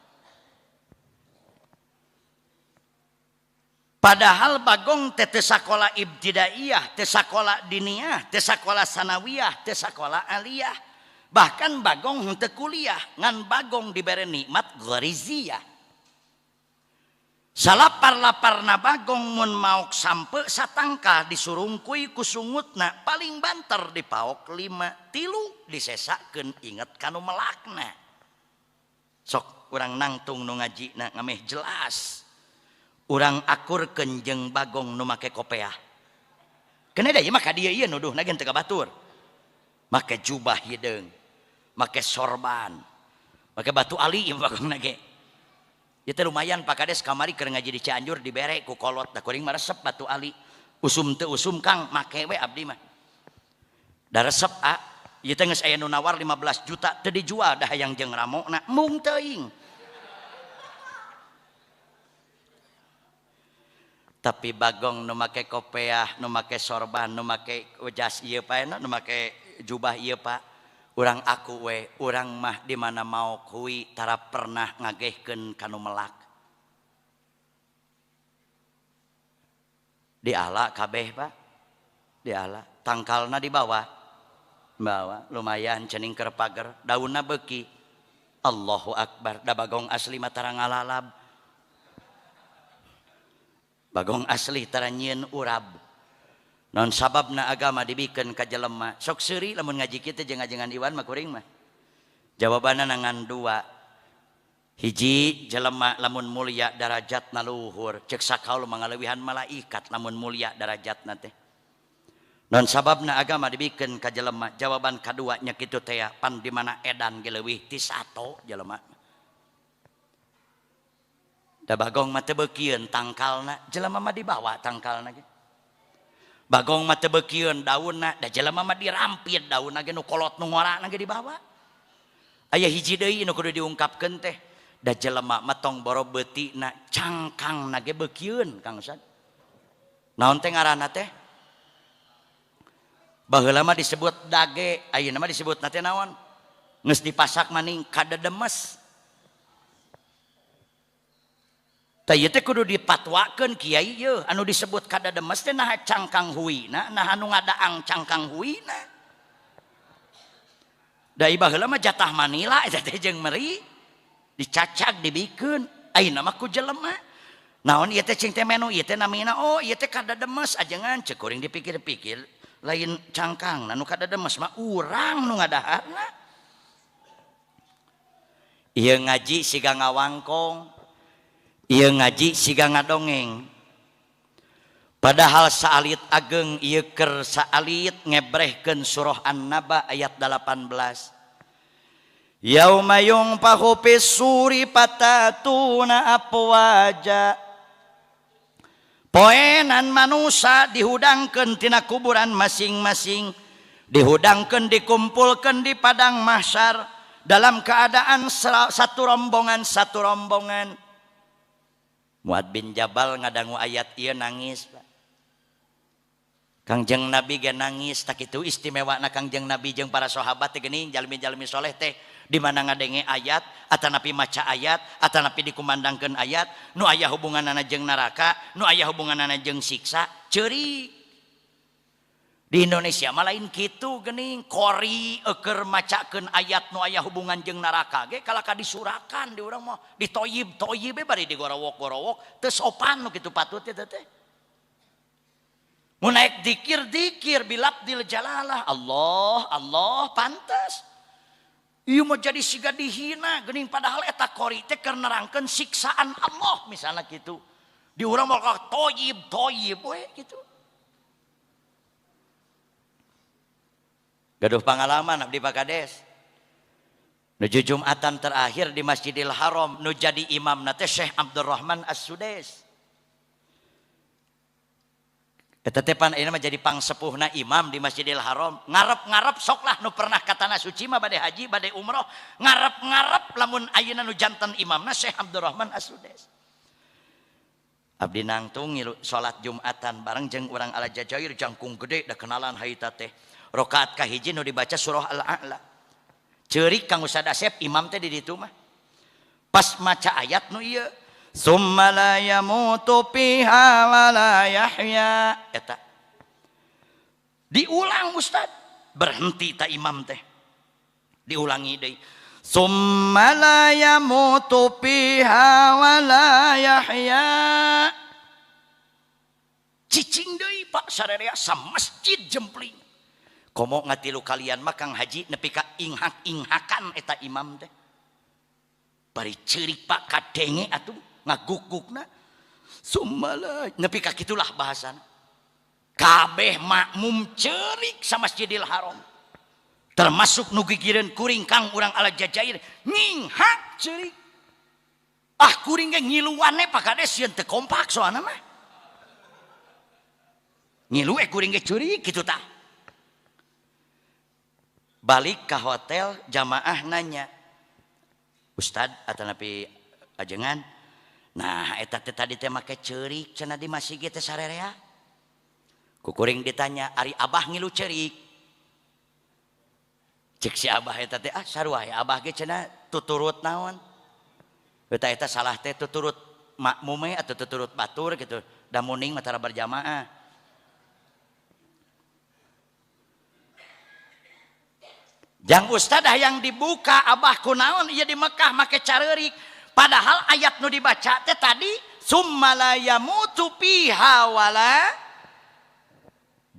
Padahal bagong teh teu sakola ibtidaiyah, teu sakola diniyah, teu sakola sanawiyah, teu sakola aliyah. Bahkan bagong henteu kuliah, ngan bagong dibere nikmat ghariziyah. Salapar-laparna bagong mun maok sampe satangkah disurungkuy ku sungutna paling banter dipaok 5 tilu disesakeun inget kanu melakna. Sok urang nangtung nu ngajina ngameh jelas. Urang akurkeun jeung bagong nu make kopeah. Keun da ieu mah ka dieu ieu nuduhna ge teu ka batur. Make jubah hideung, make sorban, make batu ali ieu bagongna ge. Ieu teh lumayan Pak Kades kamari keur ngaji di Cianjur dibere ku kolot da kuring mah resep batu ali. Usum teu usum Kang make we abdi mah. Da resep a, ieu teh geus aya nu nawar 15 juta teu dijual da hayang jeung ramona mung teuing. Tapi bagong nu make kopeah, nu make sorban, nu make jas ieu Pak, nu make jubah ieu Pak. Urang aku we, urang mah di mana mau kui tara pernah ngagehkeun kanu melak. Diala kabeh Pak. Diala, tangkalna di bawah. Bawa lumayan cening keur pager, daunna beuki. Allahu akbar, da bagong asli mah tara ngalalab. Bagong asli tara nyieun urab. Non sababna agama dibikeun ka jelema. Sok seuri lamun ngaji kitu jeung ngajengan Iwan mah kuring mah. Jawabanna ngan dua. Hiji jelema lamun mulia darajatna luhur, cek sakaul mangaleuwihan malaikat lamun mulia darajatna teh. Non sababna agama dibikeun ka jelema. Jawaban kadua nya kitu teh pan di mana edan ge leuwih ti sato jelema. Da bagong mah teu beukieun tangkalna, jelema mah dibawa tangkalna ge. Bagong mah teu beukieun daunna, da jelema mah dirampit daunna ge nu kolot nu ngorana ge dibawa. Aya hiji deui nu kudu diungkapkeun teh, da jelema mah tong boro beutina cangkangna ge beukieun Kang Ustad. Naon teh ngaranna teh? Baheula mah disebut dage, ayeuna mah disebutna teh naon? Geus dipasak maning kadedemes. Tah ieu teh kudu dipatwakeun kiai yeuh, anu disebut kadademes teh naha cangkang huina, naha nu ngadaang cangkang huina. Da baheula mah jatah Manila eta teh jeung meri dicacag dibikeun, ayeuna mah ku jelema. Naon ieu teh cing teh menu ieu teh namina, oh ieu teh kadademes ajengan ceuk kuring dipikir-pikir lain cangkang nu kadademes mah urang nu ngadaharna. Ieu ngaji siga ngawangkong, ieu ngaji siga ngadongeng. Padahal saalit ageng ieu keur saalit ngebrehkeun surah An-Naba ayat 18. Yauma yunfakhu fis suri fatatuna afwaja. Poenan manusa dihudangkeun tina kuburan masing-masing, dihudangkeun dikumpulkeun di padang mahsyar dalam keadaan satu rombongan satu rombongan. Muad bin Jabal ngadangu ayat ieu nangis, Pak. Kangjeng Nabi ge nangis, tak itu istimewana Kangjeng Nabi jeung para sahabat teh geuning jalmi-jalmi soleh teh di mana ngadenge ayat atanapi maca ayat atanapi dikumandangkeun ayat nu aya hubunganana jeung neraka, nu aya hubunganana jeung siksa, ceurik. Di Indonesia mah lain kitu geuning, kori eueur macakeun ayat nu aya hubungan jeung neraka ge kalaka disurakan di urang mah ditoyib-toyib we bari digorowok-gorowok teu sopan nu kitu patut teh teh. Mun naik dikir-dikir bilabdil jalalah Allah Allah pantas. Ieu mah jadi siga dihina geuning padahal eta kori teh keur nerangkeun siksaan Allah misalna kitu. Di urang mah toyib toyib we kitu. Gaduh pengalaman abdi Pak Kades. Nuju Jumatan terakhir di Masjidil Haram nu jadi imamna teh Syekh Abdurrahman As-Sudais. Eta teh pan ayeuna mah jadi pangsepuhna imam di Masjidil Haram. Ngarep-ngarep sok lah nu pernah ka tanah suci mah bade haji, bade umroh, ngarep-ngarep lamun ayeuna nu janten imamna Syekh Abdurrahman As-Sudais. Abdi nangtung ngilu salat Jumatan bareng jeung urang Aljazair jangkung gede da kenalan harita teh. Rakaat kahiji nu dibaca surah Al-A'la. Ceurik Kang Ustad Asep imam teh di ditu mah. Pas maca ayat nu ieu, summa la yamutu fiha wa la yahya. Eta. Diulang Ustad, berhenti ta imam teh. Diulangi deui. Summa la yamutu fiha wa la yahya. Cicing deui Pak sarerea sa masjid jempling. Komo ngatilu kalian mah Kang Haji nepi ka inghak-inghakan eta imam teh. Bari ceurik Pak kadenge atuh ngagugugna. Sumala nepi ka kitulah bahasana. Kabeh makmum ceurik sa Masjidil Haram. Termasuk nu gigireun kuring Kang urang Aljazair nginghak ceurik. Ah kuring ge ngiluane Pak Kades sieun teu kompak soalna mah. Ngilu kuring ge ceurik kitu tah. Balik ke hotel jamaah nanya, Ustad atanapi ajengan, nah eta teh tadi teh make ceurik cenah di masjid teh sarerea. Kukuring ditanya, ari abah ngilu ceurik. Cek si abah eta teh ah sarua ya abah ge cenah tuturut naon. Eta eta salah teh tuturut makmume atau tuturut batur gitu, da muning mah tara berjamaah. Jang ustadah yang dibuka abah kunaon ieu di Mekah make careurik. Padahal ayat nu dibaca teh tadi summa la yamutu fiha wala.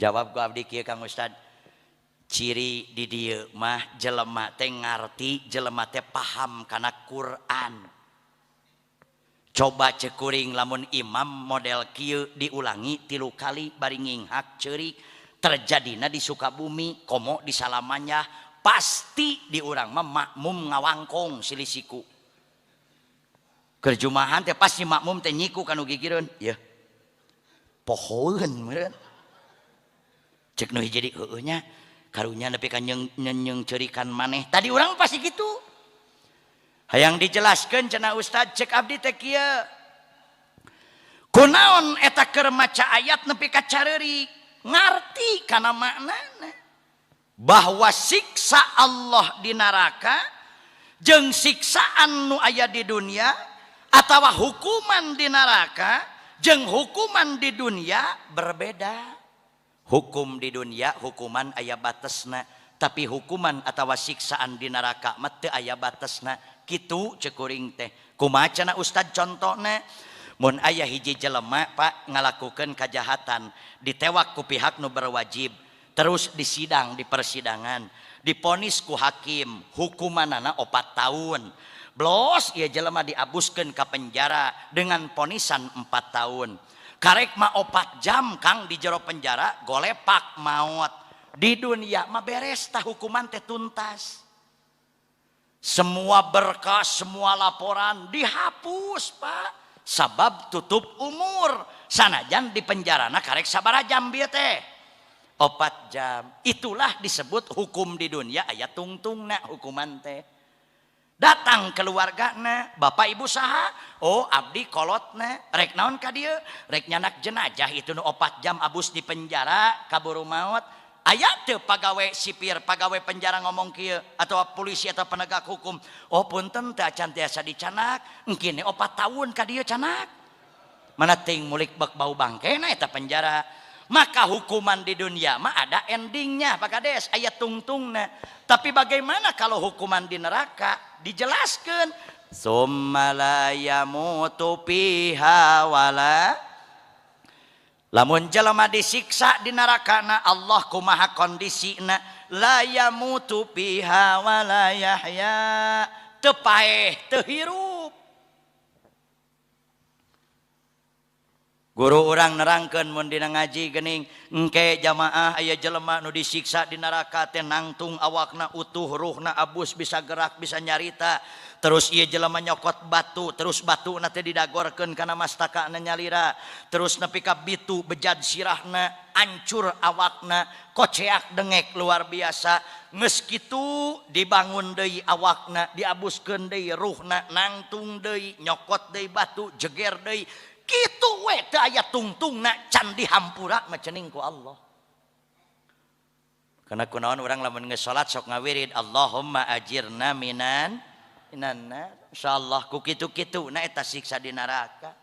Jawab ku abdi kieu Kang Ustad. Ciri di dieu mah jelema teh ngarti, jelema teh paham kana Quran. Coba cekuring lamun imam model kieu diulangi 3 kali bari nginghak ceurik, terjadina di Sukabumi komo di Salamanya pasti di urang mah makmum ngawangkong silisiku. Keur jumahan teh pasti makmum teh nyiku kanu gigireun, yeuh. Pohoeun meureun. Cek nu hiji di heueuh nya. Karunya nepi ka nyeung ceurikan maneh. Tadi urang pasti gitu. Hayang dijelaskeun cenah ustad cek abdi teh kieu. Kunaon eta keur maca ayat nepi ka careurik, ngarti kana maknana. Bahwa siksa Allah di neraka jeung siksaan nu aya di dunia atawa hukuman di neraka jeung hukuman di dunia berbeda. Hukum di dunia hukuman aya batesna, tapi hukuman atawa siksaan di neraka mah teu aya batesna. Kitu ceuk kuring teh. Kumaha cenah ustad contona? Mun aya hiji jelema Pak ngalakukeun kajahatan, ditewak ku pihak nu berwajib, terus disidang di persidangan, diponis ku hakim, hukumanana 4 tahun. Blos ieu jelema diabuskeun ka penjara dengan ponisan 4 tahun. Karek mah 4 jam Kang di jero penjara golepak maot. Di dunia mah beres tah hukuman teh tuntas. Semua berkas, semua laporan dihapus Pak. Sabab tutup umur. Sanajan di penjarana karek sabaraha jam bieu teh? 4 jam. Itulah disebut hukum di dunia aya tungtungna hukuman teh. Datang keluargana, bapak ibu saha? Oh abdi kolotna, rek naon ka dieu? Rek nyanak jenajah itu nu 4 jam abus di penjara kaburu maot. Aya teu pagawe sipir, pagawe penjara ngomong kieu atau polisi atau penegak hukum. Oh punten teh acan tiasa dicanak, engkene 4 tahun ka dieu canak. Mana ting mulik bek bau bangkena eta penjara. Maka hukuman di dunia mah ada endingnya Pak Kades, aya tungtungna. Tapi bagaimana kalau hukuman di neraka? Dijelaskan. Summa la yamutu fiha wala. Lamun jelema disiksa di nerakana Allah kumaha kondisina? La yamutu fiha wala yahya. Teu paeh, teu hirup. Guru urang nerangkeun mun dina ngaji geuning engke jamaah aya jelema nu disiksa di neraka teh nangtung awakna utuh, ruhna abus, bisa gerak, bisa nyarita. Terus ieu jelema nyokot batu, terus batuna teh didagorkeun kana mastakana nyalira. Terus nepi ka bitu bejad sirahna, ancur awakna, koceak dengek luar biasa. Geus kitu dibangun deui awakna, diabuskeun deui ruhna, nangtung deui, nyokot deui batu, jeger deui. Kitu we teu aya tungtungna can dihampura mah cening ku Allah. Karena kunaon urang lamun geus salat sok ngawirid Allahumma ajirna minan nar. Insyaallah ku kitu-kitu na eta siksa di neraka.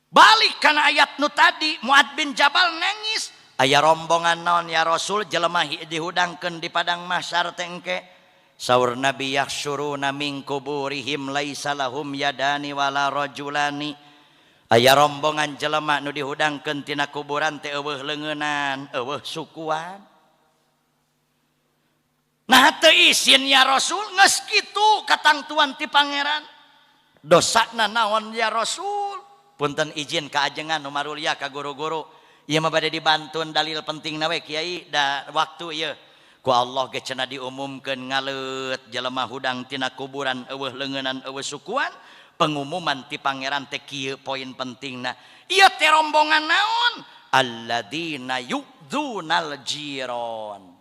Balik kana ayat nu tadi Muad bin Jabal nangis. Aya rombongan naon ya Rasul jelema dihudangkeun di padang mahsyar teh engke. Saur Nabi yahsyuruna min kuburihim laisa lahum yadani wala rajulani. Aya rombongan jelema nu dihudangkeun tina kuburan teh eueuh leungeunan, eueuh sukuan. Nah teu isin ya Rasul geus kitu katangtuan ti pangeran. Dosana naon ya Rasul? Punten izin ka ajengan nu marulia ka guru-guru. Ieu mah bade dibantun dalil pentingna we kiai da waktu ieu. Ku Allah ge cenah diumumkeun ngaleut jelema hudang tina kuburan eueuh leungeunan eueuh sukuan. Pengumuman ti pangeran teh kieu poin pentingna. Ieu teh rombongan naon? Alladzina yu'dzunal jiron.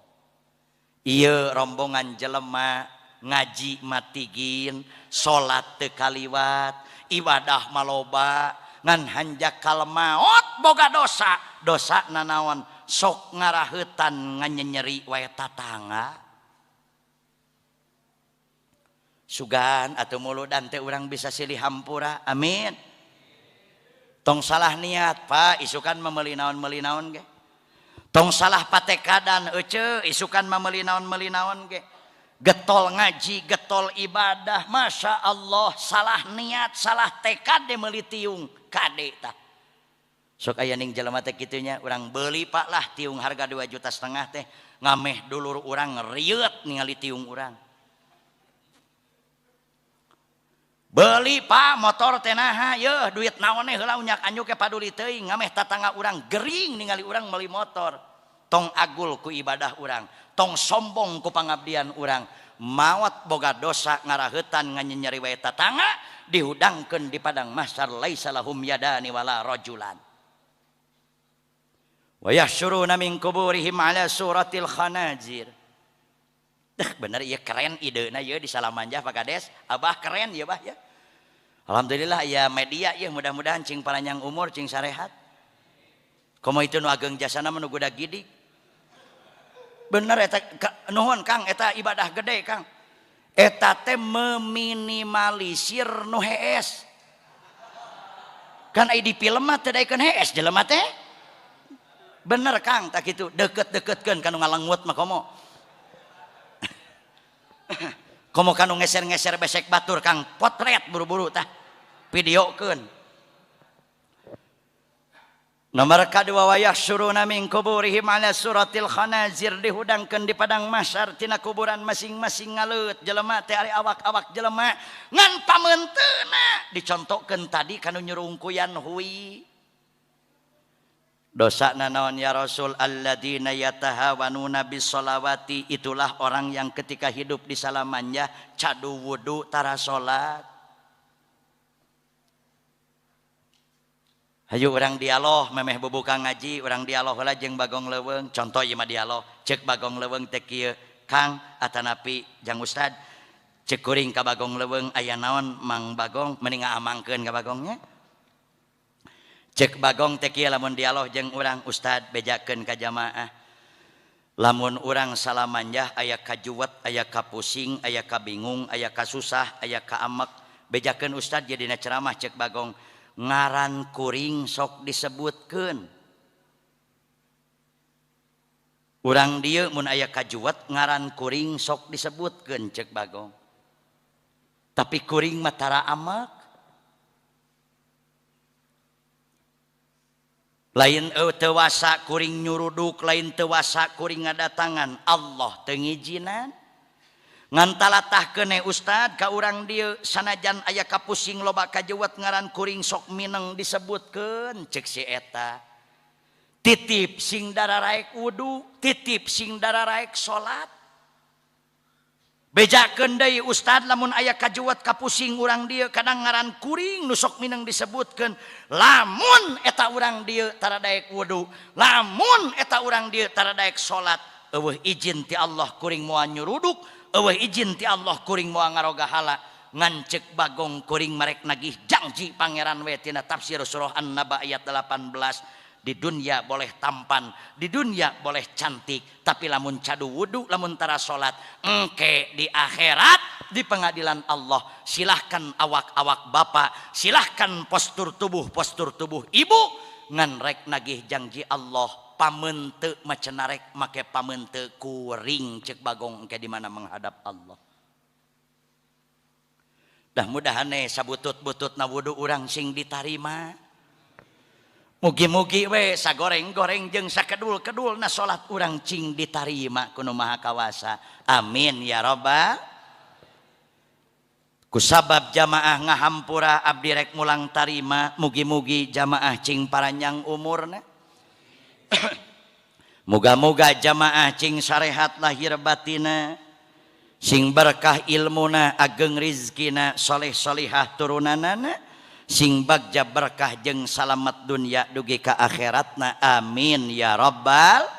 Ieu rombongan jelema ngaji matigin, salat teu kaliwat, ibadah maloba, ngan hanjakal maot boga dosa. Dosana naon? Sok ngaraheutan nganyenyeri wae tatangga. Sugan atau muludan teh urang bisa silih hampura. Amin. Tong salah niat Pak, isukan memeuli naon-meuli naon ge. Tong salah patekadan ece, isukan memeuli naon-meuli naon ge. Getol ngaji, getol ibadah, masya Allah, salah niat, salah tekad de meuli tiung, kade tah. Sok aya ning jelema teh kitu nya, urang beuli Pak lah tiung harga 2,5 juta teh ngameh dulur urang rieut ningali tiung urang. Beli Pak motor teh naha yeuh duit naon heula unyak anyuk ke paduli teuing ngameh tatangga urang gering ningali urang meuli motor. Tong agul ku ibadah urang, tong sombong ku pangabdian urang. Maot boga dosa ngaraheutan nganyenyeri wae tatangga dihudangkeun di padang mahsyar laisa lahum yadani wala rajulan. Wa yahsyuruna min kuburihim ala suratil khanazir. Dah bener ieu keren idena ieu di Salamanjah Pak Kades, abah keren ieu bah ya. Alhamdulillah ya media ieu mudah-mudahan cing paranjang umur cing sarehat. Komo itu nu ageng jasana mah nu gudag gidig. Bener eta nuhun Kang, eta ibadah gede Kang. Eta teh meminimalisir nu hees. Kan ai di film mah teu daekeun hees jelema teh. Bener Kang, tak kitu deket-deketkeun ka nu ngalengut mah komo. Komo ka nu ngeser-ngeser besek batur Kang, potret buru-buru tah. Videokeun. Nomor kadua wa yahsyuruna min kuburihim ala suratil khanazir dihudangkeun di padang mahsyar tina kuburan masing-masing ngaleut jelema teh ari awak-awak jelema ngan pamenteuna dicontohkeun tadi kanu nyurungkuyan hui. Dosa naon ya Rasul alladzina yatahawanuna bis-sholawati, itulah orang yang ketika hidup di Salamanjah cadu wudu tara salat. Hayu urang dialog memeh bubuka ngaji urang dialog heula jeung Bagong Leuweung, contoh ieu mah dialog ceuk Bagong Leuweung teh kieu Kang atanapi jang Ustad ceuk kuring ka Bagong Leuweung aya naon Mang Bagong mending ngaamangkeun ka Bagongnya. Cek Bagong teh kieu lamun dialog jeung urang Ustad bejakeun ka jamaah lamun urang Salamanjah aya kajuwet aya kapusing aya kabingung aya kasusah aya kaamek bejakeun Ustad jadi dina ceramah cek Bagong ngaran kuring sok disebutkeun urang dieu mun aya kajuwet ngaran kuring sok disebutkeun cek Bagong tapi kuring mah tara amek lain tewasa kuring nyuruduk lain tewasa kuring ngadatangan Allah teu ngijinan ngan talatahkeun Ustad ka urang dieu sanajan aya kapusing loba kajewet ngaran kuring sok mineng disebutkeun ceuk si eta titip sing dararaek wudu titip sing dararaek salat bejakeun deui Ustad lamun aya kajuwet kapusing urang dieu kadang ngaran kuring nu sok mineng disebutkeun lamun eta urang dieu tara daek wudu lamun eta urang dieu tara daek salat eueuh izin ti Allah kuring moal nyuruduk eueuh izin ti Allah kuring moal ngaroga hala ngan ceuk Bagong kuring marek nagih janji pangeran we tina tafsir surah An-Naba ayat 18. Di dunia boleh tampan, di dunia boleh cantik, tapi lamun cadu wudu, lamun tara salat, engke di akhirat di pengadilan Allah silahkan awak-awak bapak, silahkan postur tubuh ibu ngan rek nagih janji Allah pamente macenarek make pamente kuring cek Bagong engke di mana menghadap Allah. Dah mudahane sabutut-butut na wudu urang sing ditarima. Mugi-mugi we sagoreng-goreng jeung sakedul-kedul na salat urang cing ditarima ku Nu Maha Kawasa. Amin ya rabbal. Kusabab jamaah ngahampura abdi rek mulang tarima, mugi-mugi jamaah cing paranjang umurna. Muga-muga jamaah cing sarehat lahir batina, sing berkah ilmuna, ageng rizkina, soleh solihah turunanana, sing bagja berkah jeung salamat dunia dugi ka akhiratna. Amin ya rabbal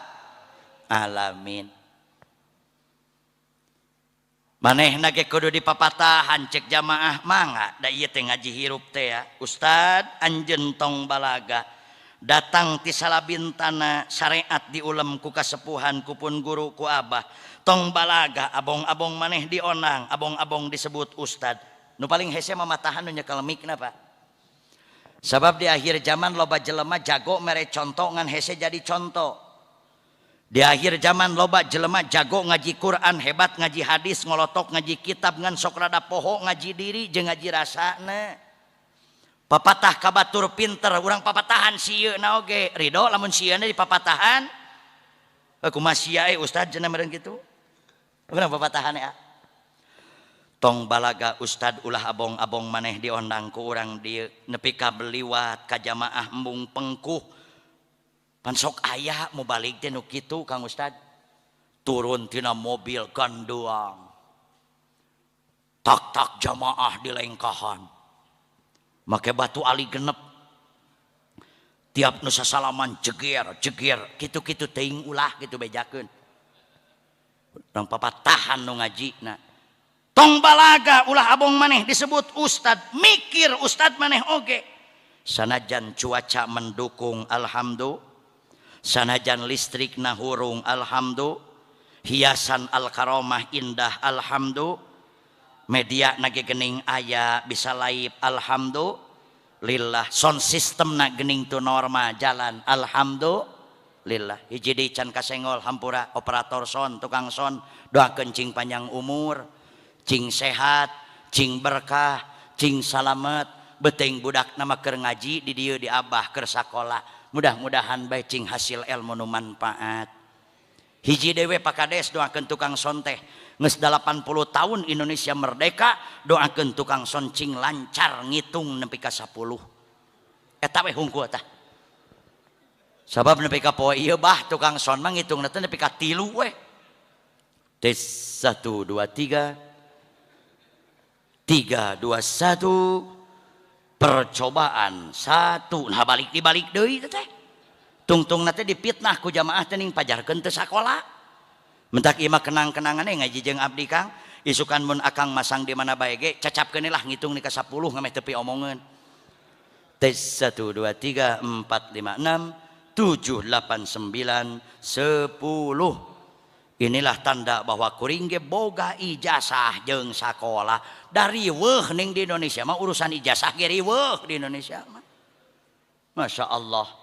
alamin. Manehna ge kudu dipapatahan cek jamaah mangga da ieu teh ngaji hirup teh ya. Ustad anjeun tong balaga datang ti salabintana syariat diulem ku kasepuhan ku pun guru ku abah tong balaga abong-abong maneh dionang abong-abong disebut ustad. Nu paling hese mamatahan nu nyekel mikna Pak. Sabab di akhir zaman loba jelema jago mere contoh ngan hese jadi contoh. Di akhir zaman loba jelema jago ngaji Quran hebat ngaji hadis ngolotok ngaji kitab ngan sok rada poho ngaji diri jeung ngaji rasana. Papatah ka batur pinter, urang papatahan sieuna oge. Ridho lamun sieuna dipapatahan. Kumaha sia ustad cenah meureun kitu. Urang papatahan ya. Tong balaga ustad ulah abong-abong maneh diondang ku urang dieu nepi ka beliwat ka jamaah embung pengkuh. Pan sok aya mubalig teh nu kitu Kang Ustad. Turun tina mobil ganduang. Tak-tak jamaah dilengkahan. Make batu ali genep. Tiap nu sasalaman jeger, jeger, kitu-kitu teuing ulah kitu bejakeun. Urang papatahan nu ngajina. Tong balaga ulah abong maneh disebut ustad, mikir ustad maneh oge. Sanajan cuaca mendukung alhamdulillah, sanajan listrik nahurung alhamdulillah, hiasan al-karomah indah alhamdulillah, media nage gening aya bisa live alhamdulillah, sound system na gening tu normal jalan alhamdulillah. Hiji deui can kasenggol hampura operator sound, tukang sound, doakeun cing panjang umur, cing sehat, cing berkah, cing salamet, beteng budak nama keur ngaji di dieu di abah keur sakola. Mudah-mudahan bae cing hasil ilmu nu manfaat. Hiji dewe Pak Kades doakeun tukang sound teh. Geus 80 tahun Indonesia merdeka, doakeun tukang sound cing lancar ngitung nepi ka 10. Eta we hungkul tah. Sabab nepi ka poe ieu bah tukang sound mah ngitungna teh nepi ka 3 we. Tes 1 2 3 3 2 1 percobaan 1. Nah balik dibalik deui teh. Tungtungna teh dipitnah ku jamaah teh ning pajarkeun teu sakola. Mentak ieu mah kenang-kenangane ngaji jeung abdi Kang. Isukan mun akang masang di mana bae ge cacapkeun lah ngitung ni ka 10 ngameh tepi omongeun. Tes 1 2 3 4 5 6 7 8 9 10. Inilah tanda bahwa kuring ge boga ijazah jeung sakola. Dari weuh ning di Indonesia mah urusan ijazah ge riweuh di Indonesia mah. Masya Allah.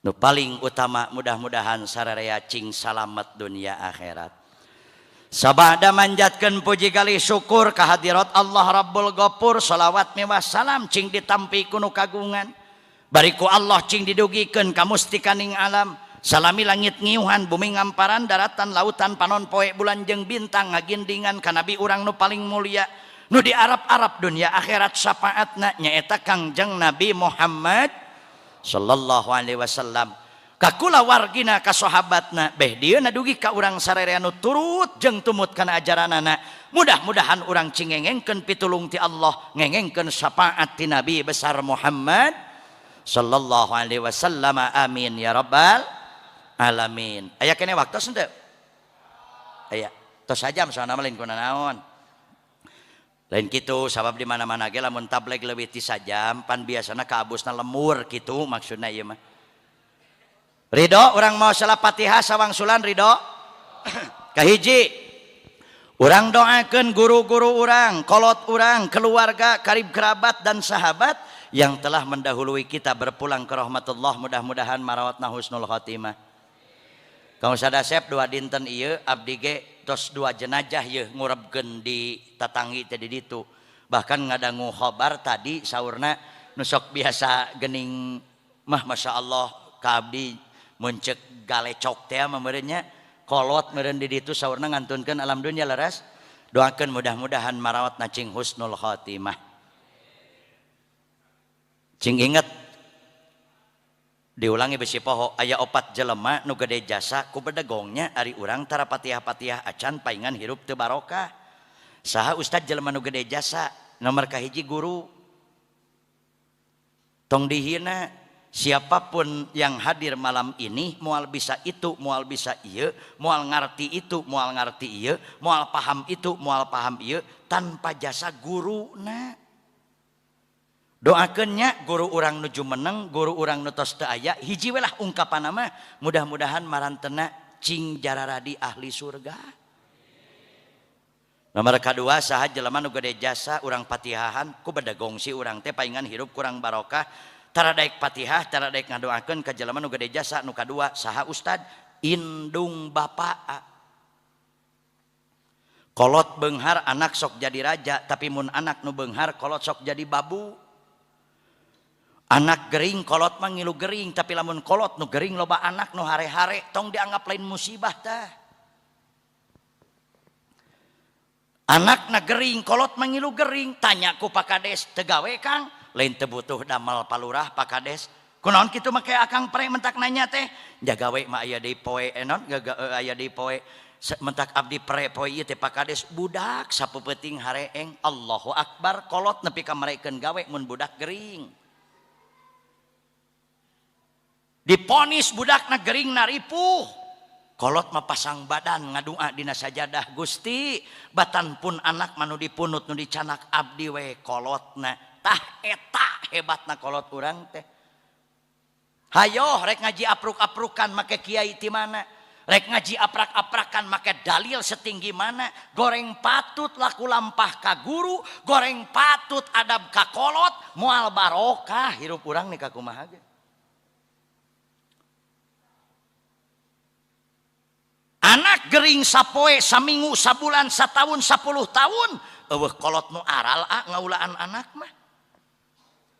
Nu paling utama mudah-mudahan sararea cing salamet dunia akhirat. Sabada manjatkeun puji galih syukur kehadirat Allah Rabbul Ghafur, salawat mewah salam cing ditampi ku nu kagungan. Bariku Allah cing didugikeun ka mustikaning alam. Salami langit ngiuhan, bumi ngamparan, daratan, lautan, panon poe, bulan jeung bintang ngagindingan ka nabi urang nu paling mulia. Nu di Arab-Arab dunia akhirat syafaatna nyaeta Kangjeng Nabi Muhammad sallallahu alaihi wasallam. Kakula wargina ka sahabatna beh dieuna dugi ka urang sararea nu turut jeung tumut kana ajaranana. Mudah-mudahan urang cing ngengengkeun pitulung ti Allah, ngengengkeun syafaat ti Nabi besar Muhammad sallallahu alaihi wasallam. Amin ya rabbal alamin. Aya kene waktos henteu? Aya. Tos sajam soalna mah lain kuna naon. Lain kitu sabab di mana-mana ge lamun tabligh leuwih ti sajam pan biasana kaabusna lemur kitu maksudna ieu mah. Ridho urang mau salat Fatihah sawangsulan ridho. Kahiji urang doakeun guru-guru urang, kolot urang, keluarga, karib kerabat dan sahabat yang telah mendahului kita berpulang ke rahmatullah, mudah-mudahan marawatna husnul khotimah. Kang Sadasep dua dinten ieu abdi ge tos dua jenazah ieu ngurebkeun di tatanggi teh di ditu. Bahkan ngadangu khobar tadi saurna nu sok biasa geuning mah masyaallah ka abdi mun ceuk galecok teh mah meureun nya kolot meureun di ditu saurna ngantunkeun alam dunya leres. Doakeun mudah-mudahan marawatna cing husnul khotimah. Cing inget diulangi besi poho aya opat jelema nu gede jasa ku bedegongnya ari urang tara patiah-patiah acan paingan hirup teu barokah. Saha ustad jelema nu gede jasa? Nomor kahiji guru. Tong dihina, siapapun yang hadir malam ini moal bisa itu, moal bisa ieu, moal ngarti itu, moal ngarti ieu, moal paham itu, moal paham ieu tanpa jasa guruna. Doakeun nya guru urang nuju meneng, guru urang nu tos teu aya, hiji we lah ungkapanna mah, mudah-mudahan marantena cing jararadi ahli surga. Nomor kadua saha jelema nu gede jasa urang patihahan ku bedegong si urang teh paingan hirup kurang barokah, tara daek patihah, tara daek ngadoakeun ka jelema nu gede jasa. Nu kadua saha ustad? Indung bapak. Kolot beunghar anak sok jadi raja, tapi mun anak nu beunghar kolot sok jadi babu. Anak gering kolot mah ngilu gering, tapi lamun kolot nu gering loba anak nu hare-hare tong dianggap lain musibah tah. Anak na gering kolot mah ngilu gering, tanya ku Pak Kades teu gawe Kang, lain teu butuh damel palurah Pak Kades. Kunaon kitu make akang pre mentak nanya teh, jagawe mah aya deui poe naon aya deui poe mentak abdi pre poe ieu teh Pak Kades budak sapeupeting hareeng. Allahu akbar kolot nepi ka marekeun gawe mun budak gering. Diponis budakna gering naripuh. Kolot mah pasang badan ngadua dina sajadah, Gusti batan pun anak mah nu dipunut nu dicanak abdi we kolotna. Tah eta hebatna kolot urang teh. Hayo rek ngaji apruk-aprukan make kiai ti mana, rek ngaji aprak-aprakan make dalil setinggi mana, goreng patut laku lampah ka guru, goreng patut adab ka kolot, moal barokah hirup urang nih ka kumaha ge. Anak gering sapoe, saminggu, sabulan, satahun, 10 tahun, eueuh kolot nu aral a ngaulaan anak mah.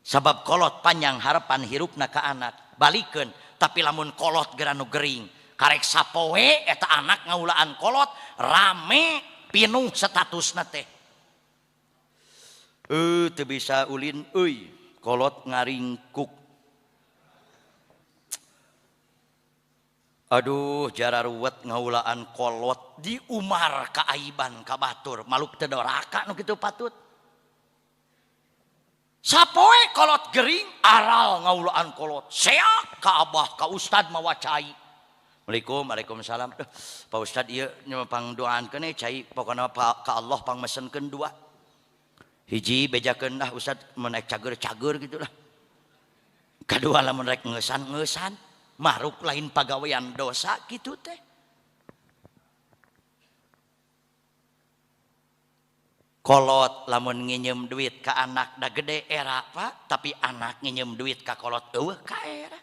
Sabab kolot panjang harapan hirupna ka anak, balikeun, tapi lamun kolot geura nu gering, karek sapoe eta anak ngaulaan kolot, rame pinuh statusna teh. Teu bisa ulin euy, kolot ngaringkuk. Aduh jara ruwet ngaulaan kolot di umar kaaiban ka batur maluk teu doraka nu kitu patut. Sapoe kolot gering aral ngaulaan kolot seak ka abah ka ustad mawa cai. Assalamualaikum waalaikumsalam. Pak Ustad ieu pangdoaankeun cai pokona ka Allah pangmesenkeun dua. Hiji bejakeun lah ustad mun rek cager-cager gitu lah. Kadua lamun rek ngeusan-ngeusan. Maruk lain pagawean dosa gitu teh. Kolot lamun nginjem duit ka anak da gede era Pak, tapi anak nginjem duit ka kolot eueuh ka era.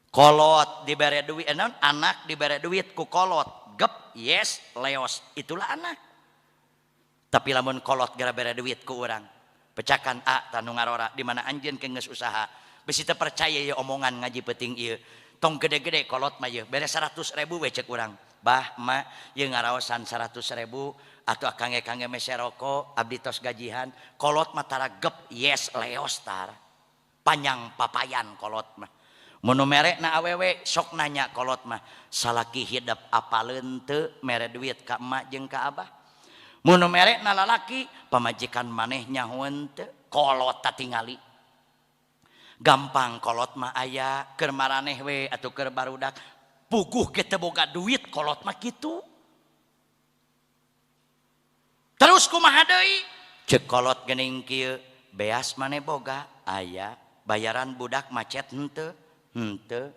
Kolot dibere duit naon, anak dibere duit ku kolot, gep yes leos, itulah anak. Tapi lamun kolot gara bere duit ku urang, pecakan a tanu ngarora di mana anjeun ke geus usaha. Besi teu percaya ya omongan ngaji penting ieu. Tong gede-gede kolot mah ieu. Bere 100.000 we cek urang. Bah ma ieu ngaraosan 100.000 atuh kange-kange mese rokok abdi tos gajihan. Kolot mah tara gep yes leos tara. Panjang papayan kolot mah. Mun nu mere na awewe sok nanya kolot mah. Salaki hidep apaleun teu mere duit ka emak jeung ka abah. Mun nu mere na lalaki pamajikan maneh nyahoeun teu kolot tatingali. Gampang kolot mah aya keur maraneh we atuh keur barudak puguh ge teu boga duit kolot mah kitu. Terus kumaha deui? Ceuk kolot geuning kieu beas maneh boga aya bayaran budak macet henteu henteu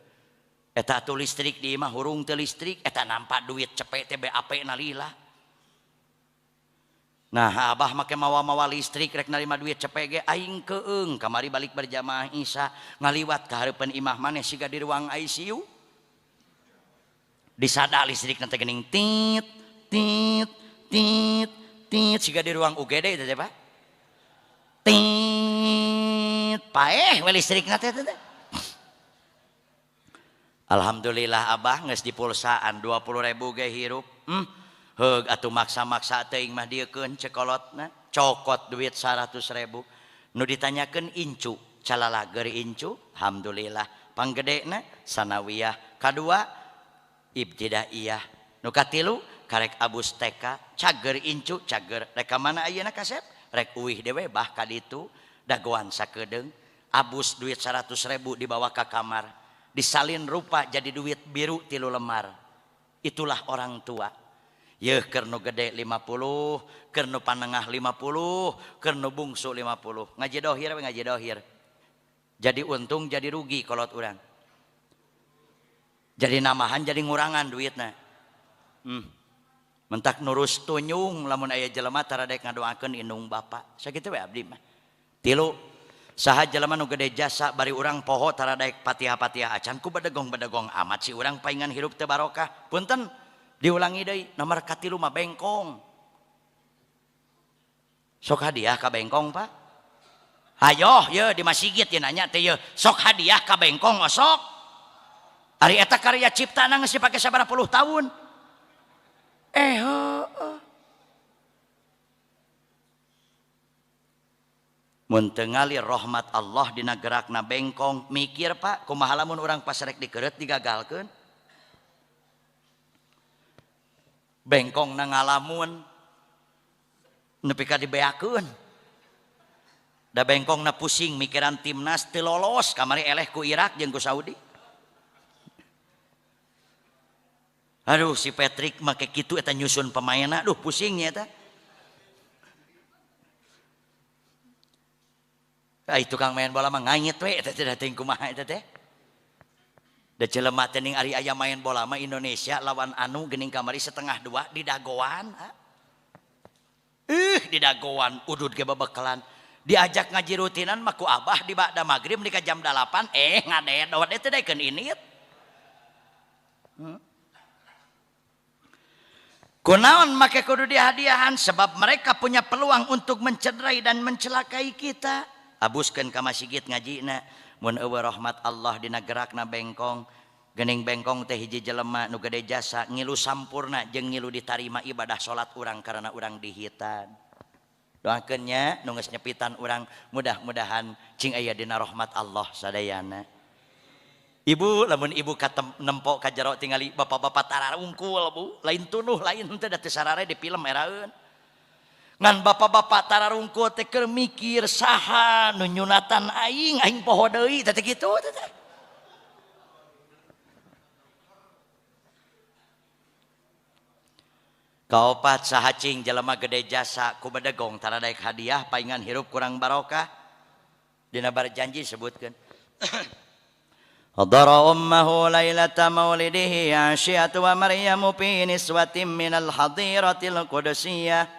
eta atuh listrik di imah hurung teu listrik eta nampa duit cepet teh BAP na lila. Nah abah make mawa-mawa listrik rek narima duit cepet ge aing keung kamari balik berjamaah isya ngaliwat ka hareupeun imah maneh siga di ruang ICU. Disada listrik teh geuning tit tit tit tit siga di ruang UGD teh Pak. Tit paeh we listrikna teh teh. Alhamdulillah abah geus dipulsaan 20.000 ge hirup. Heug atuh maksa-maksa teuing mah dieukeun cek kolotna cokot duit 100.000 nu ditanyakeun incu calalager incu alhamdulillah panggedena sanawiyah kadua ibtidaiyah nu katilu karek abus TK cager incu cager rek ka mana ayeuna kasep rek uih dewe bah ka ditu dagoan sakedeung abus duit 100.000 dibawa ka kamar disalin rupa jadi duit biru 3 lembar. Itulah orang tua. Yeuh keur nu gede 50, keur nu panengah 50, keur nu bungsu 50. Ngaji dohir we ngaji dohir. Jadi untung jadi rugi kolot urang. Jadi namahan jadi ngurangan duitna. Mentak nurus tunyung lamun aya jelema tara daek ngadoakeun indung bapa. Sakitu we abdi mah. Tilu saha jelema nu gede jasa bari urang poho tara daek patiah-patiah acan ku bedegong-bedegong amat si urang paingan hirup teu barokah. Punten diulangi deui nomor katilu mah bengkong. Sok hadiah ka bengkong Pak. Hayoh ye di masjid ye nanya teh ye sok hadiah ka bengkong osok. Ari eta karya ciptana geus dipake sabaraha puluh tahun. Heueuh. Mun teu ngalir rahmat Allah dina gerakna bengkong, mikir Pak, kumaha lamun urang pas rek dikeureut digagalkeun. Bengkongna ngalamun nepi ka dibeakeun. Da bengkongna pusing mikiran timnas teu lolos kamari eleh ku Irak jeung ku Saudi. Aduh si Patrick make kitu eta nyusun pemainna, aduh pusingnya eta. Ai tukang main bola mah nganyit we eta teh teuing kumaha eta teh. Da jelema teh ning ari aya main bola mah Indonesia lawan anu geuning kamari 1:30 di dagoan. Di dagoan udud ge babekalan. Diajak ngaji rutinan mah ku abah di ba'da magrib di ka jam 8 ngadedot eta daekeun init. Kunaon make kudu dihadiahan sebab mereka punya peluang untuk mencederai dan mencelakai kita. Abuskeun ka masjid ngajina mun eueuh rahmat Allah dina gerakna bengkong geuning bengkong teh hiji jelema nu gede jasa ngilu sampurna jeung ngilu ditarima ibadah salat urang karena urang dihitan. Doakeun nya nu geus nyepitan urang mudah-mudahan cing aya dina rahmat Allah sadayana. Ibu lamun ibu katem nempok ka jero tingali bapak-bapak tararungkul bu lain tunuh lain teh da teu sarare di film eraeun. Ngan bapak-bapak tararungkul teh keur mikir saha nu nyunatan aing aing poho deui teh kitu teh. Kaopat saha cing jelema gede jasa ku bedegong taradaek hadiah paingan hirup kurang barokah. Dina barjanji sebutkeun. Hadara ummahu lailata maulidihi Asyatu wa Maryamu fi niswatin minal hadiratil qudsiyah.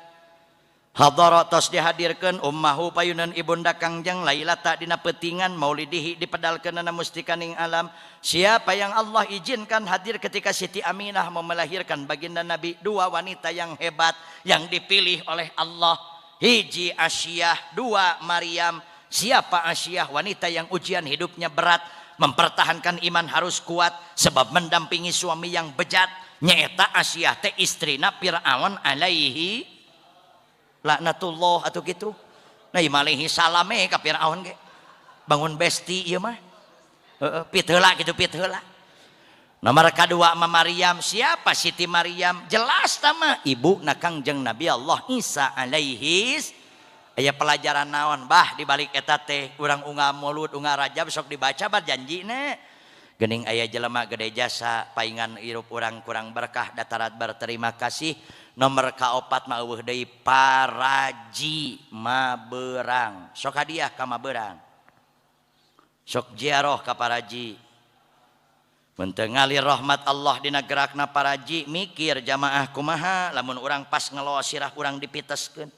Hadara tos dihadirkeun ummahu payunan ibunda Kangjeng lailata dina peutingan maulidihi dipedalkeunana mustikaning alam. Siapa yang Allah izinkan hadir ketika Siti Aminah mau melahirkan baginda Nabi, dua wanita yang hebat yang dipilih oleh Allah. Hiji Asyah, dua Maryam. Siapa Asyah? Wanita yang ujian hidupnya berat, mempertahankan iman harus kuat sebab mendampingi suami yang bejat. Nyaeta Asyah teh istrina Fir'aun alaihi laknatullah atau gitu. Nah alaihi salame ka Fir'aun ge. Bangun besti ieu mah. Heeh, pit heula kitu pit heula. Nomor kadua ma Maryam, siapa Siti Maryam? Jelas tama ibu na Kangjeng Nabi Allah Isa alaihi. Aya pelajaran naon bah di balik eta teh urang unggal Maulud unggal Rajab sok dibaca barjanjina. Geuning aya jelema gede jasa paingan hirup urang kurang berkah datarat berterima kasih. Nomor kaopat mah eueuh deui paraji maberang. Sok hadiah ka maberang. Sok ziarah ka paraji. Mun teu ngalir rahmat Allah dina gerakna paraji mikir jamaah kumaha lamun urang pas ngelos sirah urang dipiteskeun.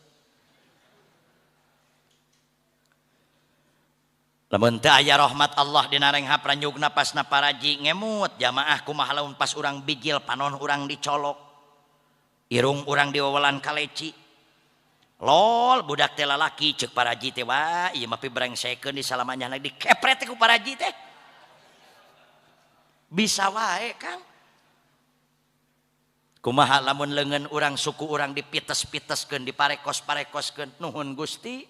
Lamun teu aya rahmat Allah dina renghap ranyugna pasna paraji ngemut jamaah kumaha lamun pas urang bijil panon urang dicolok. Irung urang diwawalan kaleci. Lol budak teh lalaki ceuk paraji teh wah ieu mah pibrengsekeun di salamanya dikepret ku paraji teh. Bisa wae Kang. Kumaha lamun leungeun urang suku urang dipites-piteskeun diparekos-parekoskeun nuhun Gusti.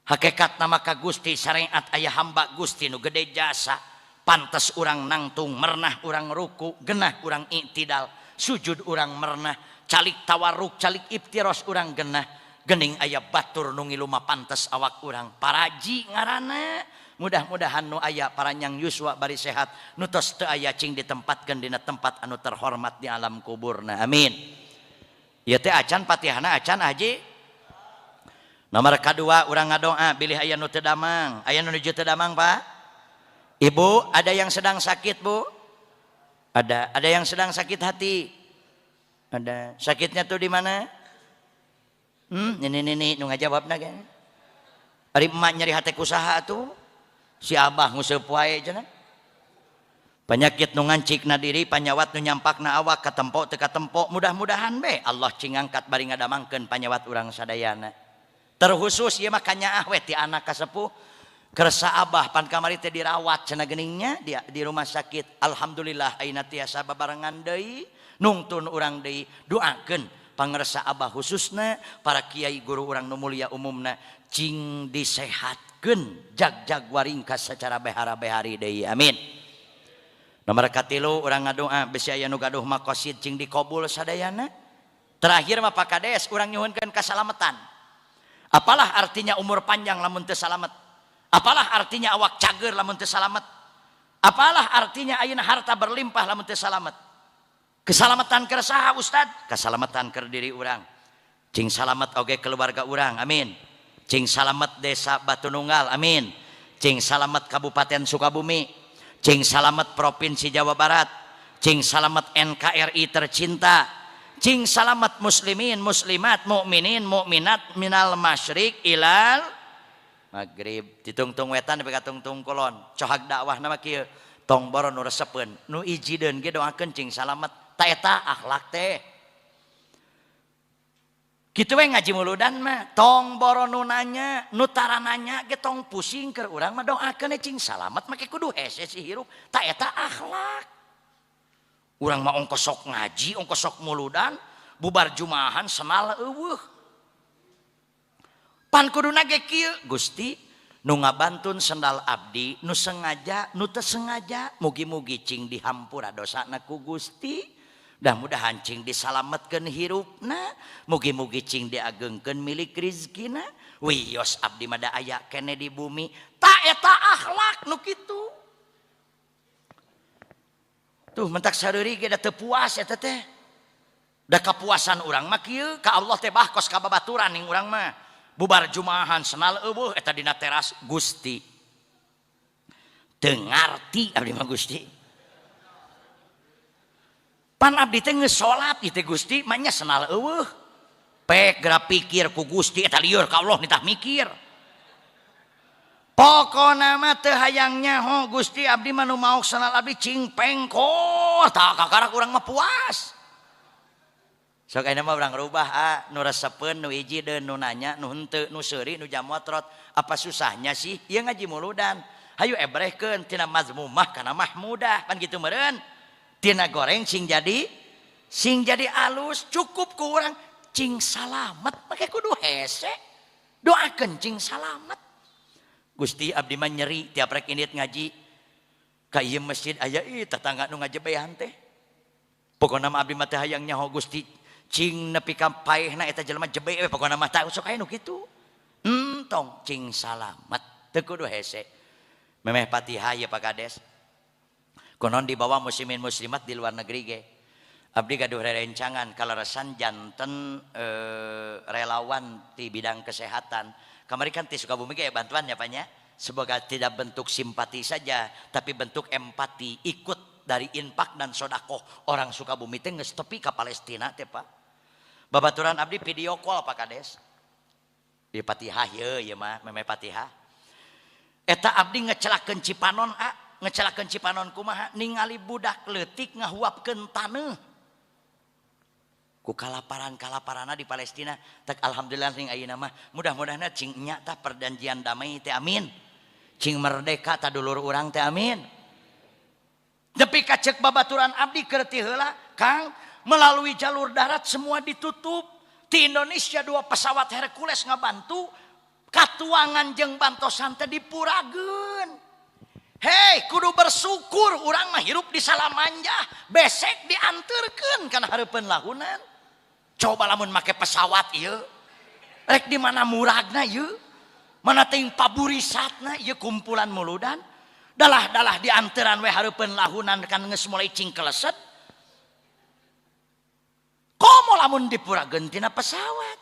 Hakikat nama ka Gusti syariat aya hamba Gusti nu gede jasa. Pantes urang nangtung mernah urang ruku genah urang i'tidal sujud urang mernah calik tawarruk calik iftiros urang genah gening aya batur nu ngilu mah pantes awak urang paraji ngaranna. Mudah-mudahan nu aya paranyang yuswa bari sehat nu tos teu aya cing ditempatkeun dina tempat anu terhormat di alam kuburna amin. Ieu teh acan patihana acan haji. Nomor kadua urang ngadoa bilih aya nu teu damang. Aya nu nuju teu damang Pak? Ibu, ada yang sedang sakit Bu? Ada. Ada yang sedang sakit hati? Ada. Sakitnya tuh di mana? Ini nu ngajawabna ge. Ari emak nyeri hate kusaha atuh? Si abah nguseup wae cenah. Penyakit nu ngancikna diri, panyawat nu nyampakna awak katempo teu katempo, mudah-mudahan be Allah cing ngangkat bari ngadamangkeun panyawat urang sadayana. Terkhusus ieu mah kanyaah we ti anak ka sepuh. Kersa abah pan kamari teh dirawat cenah geningnya di rumah sakit. Alhamdulillah ayeuna tiasa babarengan deui, nungtun urang deui, doakeun pangersa abah khususna para kiai guru urang nu mulia umumna cing disehatkeun jag-jag waringkas secara behara-behari deui. Amin. Nomor katilu urang ngadoa besi aya nu gaduh maqasid cing dikabul sadayana. Terakhir mah Pak Kades urang nyuhunkeun kasalamatan. Apalah artinya umur panjang lamun teu salamet? Apalah artinya awak cager lamun teu salamet? Apalah artinya ayeuna harta berlimpah lamun teu salamet? Keselamatan keur saha Ustad? Keselamatan keur diri urang. Cing salamet oge keluarga urang. Amin. Cing salamet desa Batu Nunggal. Amin. Cing salamet Kabupaten Sukabumi. Cing salamet Provinsi Jawa Barat. Cing salamet NKRI tercinta. Cing salamet muslimin, muslimat, mukminin, mukminat minal masyrik ilal maghrib. Ditungtung wetan nepi ka tungtung kulon. Cohag dakwah nama kieu. Tong boro nu resepeun, nu ijideun ge doakeun cing salamet. Ta eta akhlak teh. Kitu we ngaji muludan mah, tong boro nu nanya, nu tara nanya ge tong pusing keur urang mah doakeun cing salamet make kudu hese si hirup. Ta eta akhlak. Urang mah ongkos sok ngaji, ongkos sok muludan, bubar jumahan senal eueuh. Pan kuduna ge kieu, Gusti nu ngabantun sendal abdi, nu sengaja, nu teu sengaja, mugi-mugi cing dihampura dosana ku Gusti. Mudah-mudahan cing disalametkeun hirupna, mugi-mugi cing diagengkeun milik rizkina. Wios abdi mah da aya kene di bumi. Ta eta akhlak nu kitu. Tuh mentak sareuri ge da teu puas eta teh. Da kapuasan urang mah kieu, ka Allah teh bah kos ka babaturan ning urang mah. Bubar jumahan senal eueuh eta dina teras Gusti. Teu ngarti abdi mah Gusti. Pan abdi teh geus salat ieu teh Gusti mah nya senal eueuh. Pek geura pikir ku Gusti eta lieur ka Allah nitah mikir. Pokona mah teu hayang nyaho Gusti abdi mah nu maok senal abdi cing pengkor tah kakarak urang mah puas. Sok ayeuna mah urang rubah ah nu resepeun nu hiji deun nu nanya nu henteu nu seuri nu jamotrot apa susahnya sih ieu ngaji muludan. Hayu ebrehkeun tina mazmumah kana mahmudah pan kitu meureun. Tina goreng sing jadi alus cukup ku urang cing salamet make kudu hese. Doakeun cing salamet. Gusti abdi mah nyeri tiap rek indit ngaji ka ieu masjid aya ieu tetangga nu ngajebehan teh. Pokona mah abdi mah teh hayang nyaho Gusti cing nepi ka paehna eta jelema jebe we pokona mah tah sok aya nu kitu. Entong cing salamet teu kudu hese. Memeh Fatihah ya Pak Kades. Konon dibawa muslimin muslimat di luar negeri ge. Abdi gaduh rerencangan kaleresan janten relawan di bidang kesehatan. Kamari kan ti Sukabumi ge bantuan ya Pak nya. Semoga tidak bentuk simpati saja tapi bentuk empati ikut dari infak dan sodakoh orang Sukabumi teh geus tepi ka Palestina teh Pak. Babaturan abdi video call Pak Kades. Di Fatihah ye ieu mah memeh Fatihah. Eta abdi ngecelakeun Cipanon a, ngecelakeun Cipanon kumaha ningali budak leutik ngahuapkeun taneuh. Ku kalaparan-kalaparana di Palestina tek alhamdulillah ning ayeuna mah mudah-mudahan cing nya tah perjanjian damai teh amin. Cing merdeka tah dulur urang teh amin. Nepi ka ceuk babaturan abdi keur ti heula Kang melalui jalur darat semua ditutup. Di Indonesia 2 pesawat Hercules ngabantu katuangan jeung bantosan teh dipurageun. Hei kudu bersyukur urang mah hirup di Salamanjah besek dianterkeun kana hareupeun lahunan. Coba lamun make pesawat ieu rek di mana muragna ieu mana ting paburisatna ieu kumpulan muludan dalah-dalah dianteran we hareupeun lahunan kan geus mulai cingkeleset. Komo lamun dipurageun tina pesawat.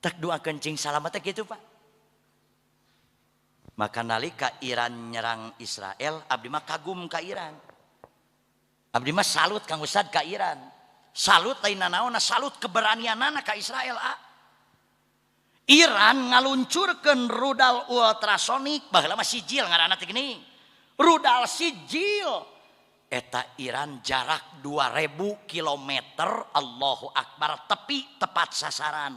Tak doakeun cing salamet teh kitu Pak. Maka nalika Iran nyerang Israel abdi mah kagum ka Iran. Abdi mah salut Kang Ustad ka Iran. Salut lain nanaonna, salut keberanianana ka Israel a. Iran ngaluncurkeun rudal ultrasonik baheula mah sijil ngaranna teh geuning. Rudal sijil Eta Iran jarak 2000 kilometer, Allahu Akbar, tepi tepat sasaran.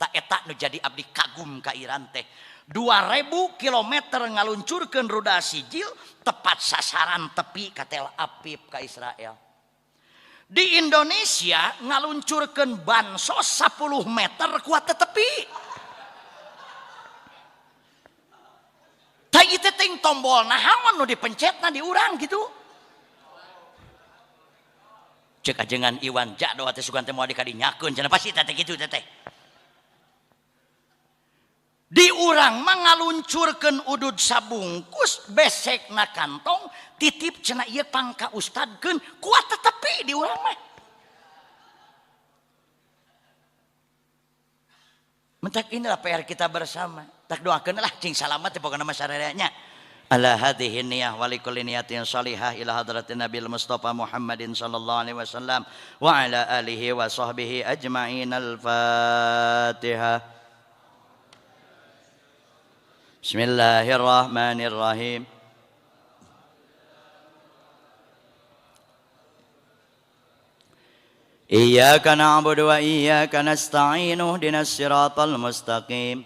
Tak eta nu jadi abdi kagum ka Iran teh. 2000 kilometer ngaluncurkeun rudal sijil tepat sasaran tepi ka Tel Aviv ka Israel. Di Indonesia ngaluncurkeun bansos 10 meter kuat tepi. Tah ieu teh ting tombol naon nu dipencetna di urang gitu. Cek ajengan Iwan jak doa teh sugan teh moal dikadinyakeun cenah pasti teh kitu teh. Di urang mah ngaluncurkeun udud sabungkus besekna kantong titip cenah ieu pangka ustadkeun kuat tetepi di urang mah. Mentak inilah PR kita bersama. Tak doakeun lah cing salamat teh pokona mah sararea nya. Ala hadhihi niyah wa likulli niyatin shalihah ila hadratin Nabil Mustafa Muhammadin sallallahu alaihi wasallam wa ala alihi wa sahbihi ajma'in. Al-Fatihah. Bismillahirrahmanirrahim. Iyyaka na'budu wa iyyaka nasta'in ihdinas siratal mustaqim.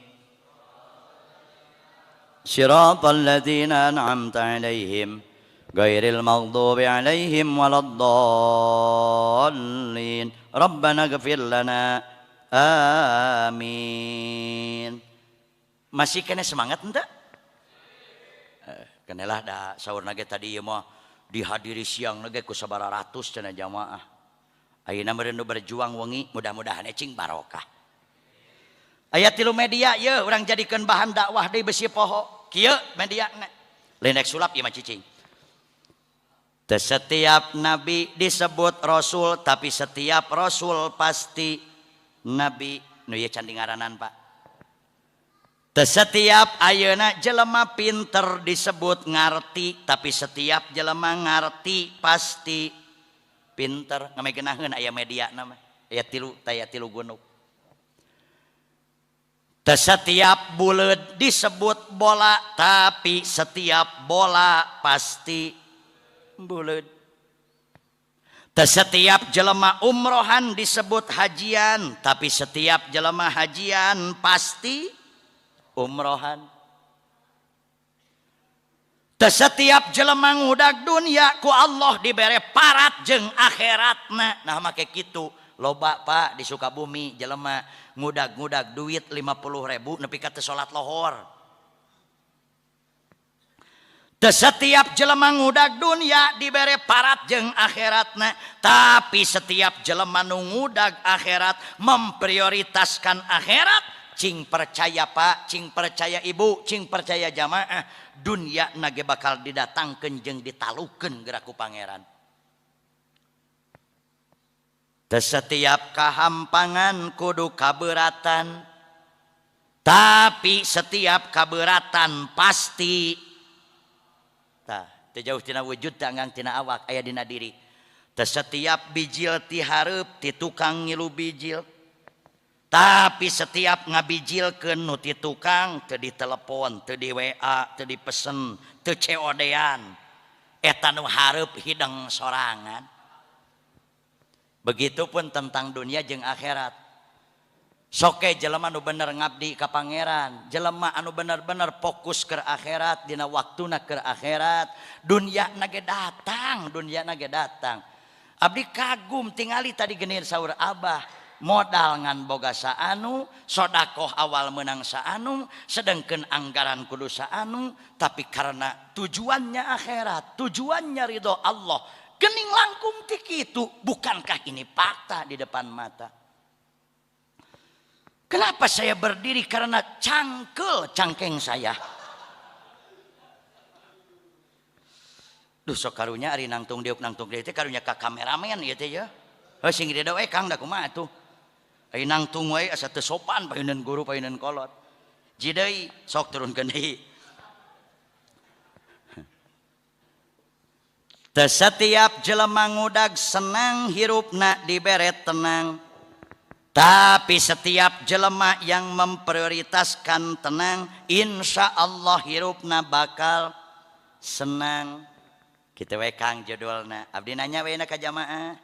Siratal ladzina an'amta 'alaihim ghairil maghdubi 'alaihim waladdallin. Rabbana ighfir lana. Amin. Masih kena semangat ente? Kenelah da saurna ge tadi ieu mah dihadiri siang ge ku sabaraha ratus cenah jamaah. Ayeuna meureun nu berjuang wengi mudah-mudahan cing barokah. Aya 3 media ye urang jadikeun bahan dakwah deui besi poho. Kieu media na. Lain rek sulap ieu mah cicing. Teu setiap nabi disebut rasul, tapi setiap rasul pasti nabi. Nu ieu can dingaranan Pak. Teu setiap ayeuna jelema pinter disebut ngarti, tapi setiap jelema ngarti pasti pinter. Ngamegenaheun aya media nama, aya tilu, taya tilu gunung. Teu setiap buleud disebut bola, tapi setiap bola pasti buleud. Teu setiap jelema umrohan disebut hajian, tapi setiap jelema hajian pasti umrohan. Teu setiap jelema ngudag dunia ku Allah dibere parat jeung akhiratna. Nah make kitu loba Pak di Sukabumi jelema ngudag-ngudag duit 50.000 nepi ka teu salat lohor. Teu setiap jelema ngudag dunia dibere parat jeung akhiratna, tapi setiap jelema nu ngudag akhirat memprioritaskan akhirat. Cing percaya Pak, cing percaya Ibu, cing percaya jamaah, dunia nage bakal didatangkeun jeung ditalukeun geura ku pangeran. Teu setiap kahampangan kudu kaberatan, tapi setiap kaberatan pasti. Tah, teu jauh tina wujud teh anggang tina awak aya dina diri. Teu setiap bijil ti hareup ti tukang ngilu bijil, tapi setiap ngabijilkeun nu ti tukang teu ditelepon, teu di WA, teu dipesen, teu COD-an. Eta nu hareup hideng sorangan. Begitupun tentang dunia jeung akhirat. Soke jelema nu bener ngabdi ka pangeran, jelema anu bener-bener fokus ke akhirat dina waktuna ke akhirat, dunia nage datang, dunia nage datang. Abdi kagum tingali tadi genir saur abah, modal ngan boga saanu, sodakoh awal menang saanu, sedangkan anggaran kudu saanu, tapi karena tujuannya akhirat, tujuannya ridho Allah, gening langkung ti kitu. Bukankah ini fakta di depan mata? Kenapa saya berdiri? Karena cangkel cangkeng saya. Duh sok karunya ari nangtung diuk nangtung dieu teh karunya ka kameramen ieu teh ya. Heuh sing gede we Kang da kumaha atuh. Ari nangtung wae asa teu sopan payuneun guru payuneun kolot. Ji deui sok turunkeun deui. Teu setiap jelema ngudag senang hirupna dibere tenang, tapi setiap jelema yang memprioritaskan tenang, insya Allah hirupna bakal senang. Kitu we Kang judulna. Abdi nanya we na ka jamaah.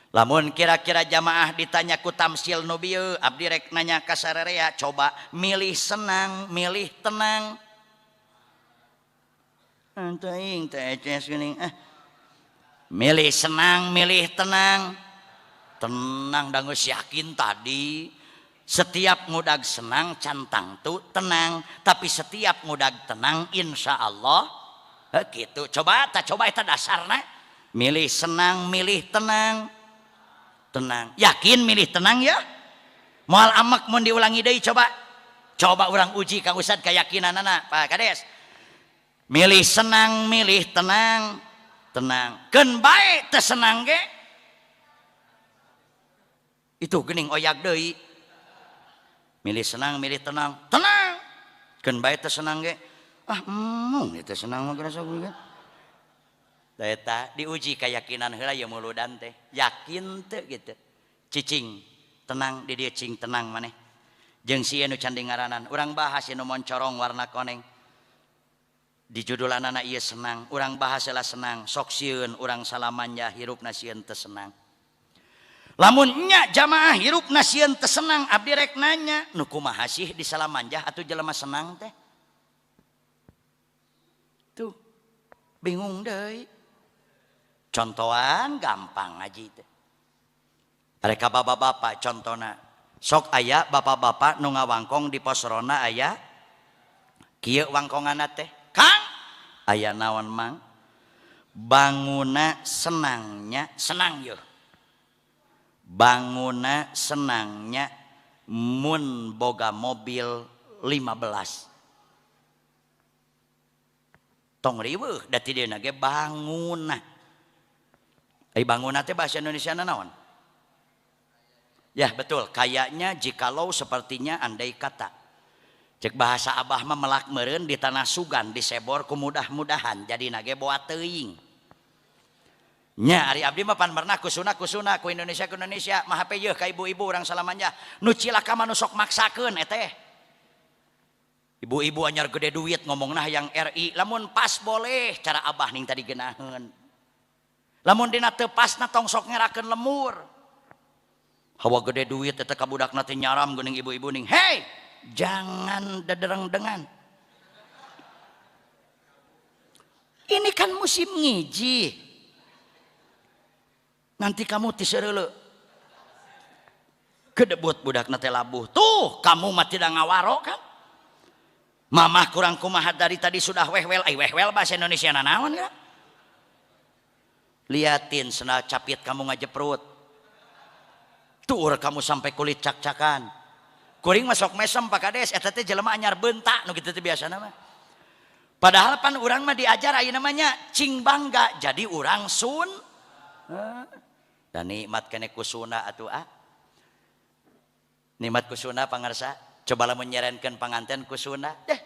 Lamun kira-kira jamaah ditanya ku tamsil nu bieu, abdi rek nanya ka sararea, coba milih senang, milih tenang. Teuing teh eces geuning ah. Milih senang, milih tenang. Tenang da geus yakin tadi. Setiap ngudag senang cantang tu tenang, tapi setiap ngudag tenang insya Allah gitu. Coba tak coba eta dasarna. Milih senang, milih tenang. Tenang. Yakin milih tenang ya? Moal amek mun diulangi deui coba. Coba urang uji Kang Ustad keyakinanana, Pak Kades. Milih senang, milih tenang. Tenang. Keun bae teu senang ge. Itu geuning oyak deui. Milih senang, milih tenang. Tenang. Keun bae teu senang ge. Ah, mung itu senang mah gerasa gue kan. Eta diuji keyakinan heula ya muludan teh. Yakin teu gitu. Cicing tenang di dieu cing tenang maneh. Jeung si nu candi ngaranan, urang bahas nu moncorong warna koneng. Di judulanana ieu senang, urang bahas heula senang, sok sieun urang salamanya hirupna sieun teu senang. Lamun nya jamaah hirupna sieun teu senang, abdi rek nanya, nu kumaha sih di salamanjah atuh jelema senang teh? Tuh, bingung deui. Contohan gampang ngaji teh. Mereka bapak-bapak contona. Sok aya bapak-bapak nu ngawangkong di pos ronda aya kieu wangkonganna teh. Kang, aya naon mang? Banguna senangnya senang yeuh. Banguna senangnya mun boga mobil 15. Tong riweuh da ti dieuna ge banguna. Ai banguna teh bahasa Indonesia naon? Ya betul, kayaknya jikalau sepertinya andai kata. Cek bahasa abah mah melak meureun di tanah sugan disebor ku mudah-mudahan jadi nage boa teuing. Nya ari abdi mah pan pernah kusuna kusuna ku Indonesia ku Indonesia mah hape yeuh ka ibu-ibu urang salamanya nu cilaka mah nu sok maksakeun eteh. Ibu-ibu anyar gede duit ngomongna hayang RI, lamun pas boleh cara abah ning tadi geunaheun. Lamun dina teu pasna tong sok ngerakeun lemur. Hawa gede duit eta ka budakna teh nyaram geuning ibu-ibu ning. Hei, jangan dedereng dengan. Ini kan musim ngiji. Nanti kamu tisereuleu. Kedebut budakna teh labuh. Tuh, kamu mah tidak ngawaro kan? Mamah kurang kumaha dari tadi sudah wehwel, ai wehwel bahasa Indonesia nanaon ya? Liatin sendal capit kamu ngajeprut. Tuur kamu sampai kulit cak-cakan. Kuring masuk mesem Pak Kades, eta teh jelema anyar bentak nu kitu teh biasana mah. Padahal pan urang mah diajar ayeuna mah nya cing bangga jadi urang sun. Dan nikmat kene kusuna atuh ah. Nikmat kusuna pangarsa. Coba lamun nyerenkeun panganten kusuna deh.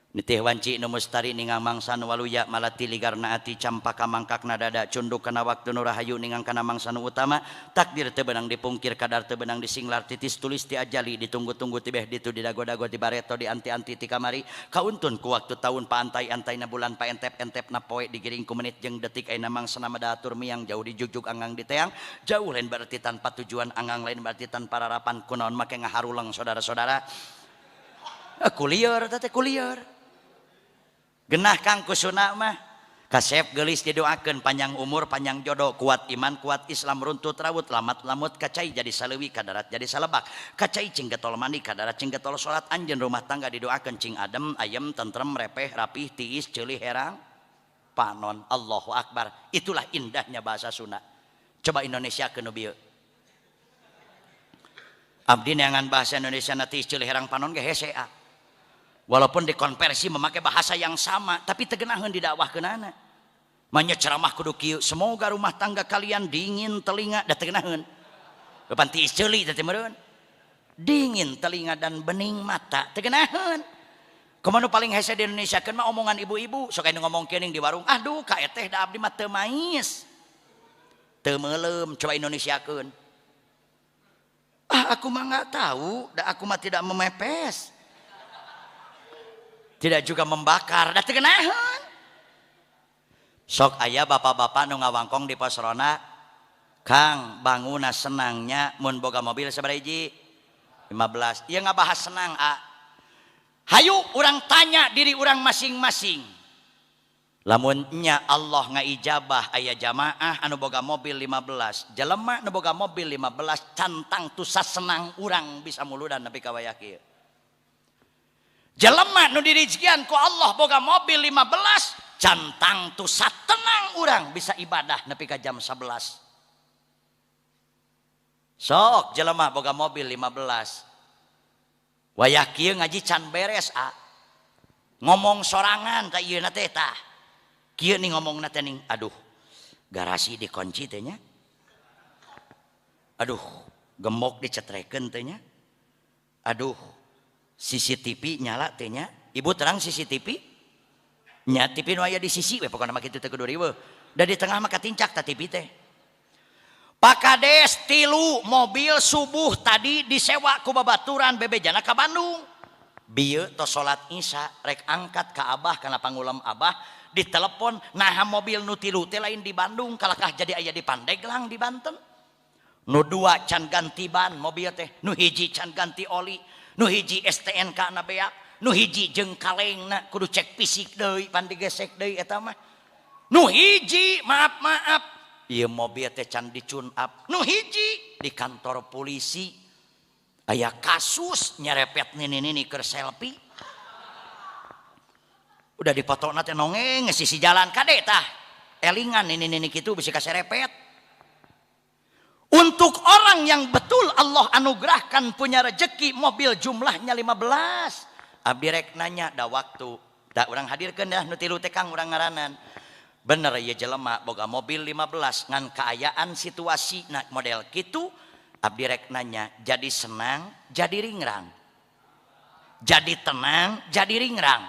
Nitih wanci nu mustari ningang mangsa nu waluya malati ligarna ati campaka mangkakna dada cunduk kana waktu nu rahayu ningang kana mangsa nu utama takdir teu beunang dipungkir kadar teu beunang disinglar titis tulis ti ajali ditunggu-tunggu tibeh ditu didago-dago ti bareto di anti-anti ti kamari kauntun ku waktu tahun paantai-antaina bulan paentep-entepna poe digiring ku menit jeung detik ayeuna mangsa na madatur miang jauh dijugjug anggang diteang jauh lain berarti tanpa tujuan anggang lain berarti tanpa harapan kunaon make ngaharuleng saudara-saudara kulieur teh kulieur. Genah Kang kusuna mah kasep geulis didoakeun panjang umur panjang jodoh kuat iman kuat Islam runtut rawut lamat lamut kacai jadi saleuwi kadarat jadi salebak kacai cing getol mandi kadarat cing getol salat anjeun rumah tangga didoakeun cing adem ayem tentrem repeh rapih tiis ceulih herang panon. Allahu akbar. Itulah indahnya bahasa Sunda. Coba Indonesia ke nu bieu. Abdi neangan bahasa Indonesia na tiis ceulih herang panon ge hese. Walaupun dikonversi memakai bahasa yang sama, tapi tegenaheun didakwahkeunana. Manya ceramah kudu kieu, semoga rumah tangga kalian dingin telinga, da tegenaheun. Kapan tiis ceuli teh meureun. Dingin telinga dan bening mata, tegenaheun. Kumaha nu paling hese di Indonesia keun mah omongan ibu-ibu, sok aya nu ngomong kieu di warung, aduh ka eteh da abdi mah teu mais. Teu meuleum, coba Indonesiakeun. Ah, aku mah enggak tahu, da aku mah tidak memepes. Tidak juga membakar, dah tegenaheun. Sok aya bapak-bapak nu ngawangkong di pos ronda, Kang bangunna senangnya mun boga mobil sabaraha hiji? 15. Ieu ngabahas senang a. Hayu urang tanya diri urang masing-masing. Lamun nya Allah ngaijabah aya jamaah anu boga mobil 15, jelema nu boga mobil 15 cantang tu sasenang urang bisa muludan nepi ka wayah kieu. Jelema nu dirizkian ku Allah boga mobil 15, cantang tu satenang urang bisa ibadah nepi ka jam 11. Sok jelema boga mobil 15. Wayah kieu ngaji can beres a. Ngomong sorangan ta ieu na teh tah. Kieu nih ngomongna teh ning, aduh garasi dikunci teh nya. Aduh gembok dicetrekeun teh nya. Aduh CCTV nyala teh nya. Ibu terang CCTV? Nya TV nu aya di sisi we pokona mah kitu teh kudu riweuh. Da di tengah mah katincak ta TV teh. Pak Kades 3 mobil subuh tadi disewa ku babaturan bebejana ka Bandung. Bieu tos salat Isya rek angkat ka Abah kana pangulem Abah ditelepon naha mobil nu 3 teh lain di Bandung kalakah jadi aya di Pandeglang di Banten. Nu 2 can ganti ban mobil teh, nu 1 can ganti oli, nu 1 STNK na beak, nu 1 jeung kalengna kudu cek fisik deui pan digesek deui eta mah. Nu 1 maaf maaf ieu mobil teh can dicun up, nu 1 di kantor polisi aya kasus nyerepet nini-nini keur selfie. Udah dipotona teh nongeng sisi jalan kade tah elingan nini-nini kitu bisi kaserepet. Untuk orang yang betul Allah anugerahkan punya rejeki mobil jumlahnya 15. Abdi rek nanya da waktu da urang hadirkeun dah nu 3 teh Kang urang ngaranan. Bener ieu jelema boga mobil 15 ngan kaayaan situasi na model kitu abdi rek nanya jadi senang jadi ringrang. Jadi tenang jadi ringrang.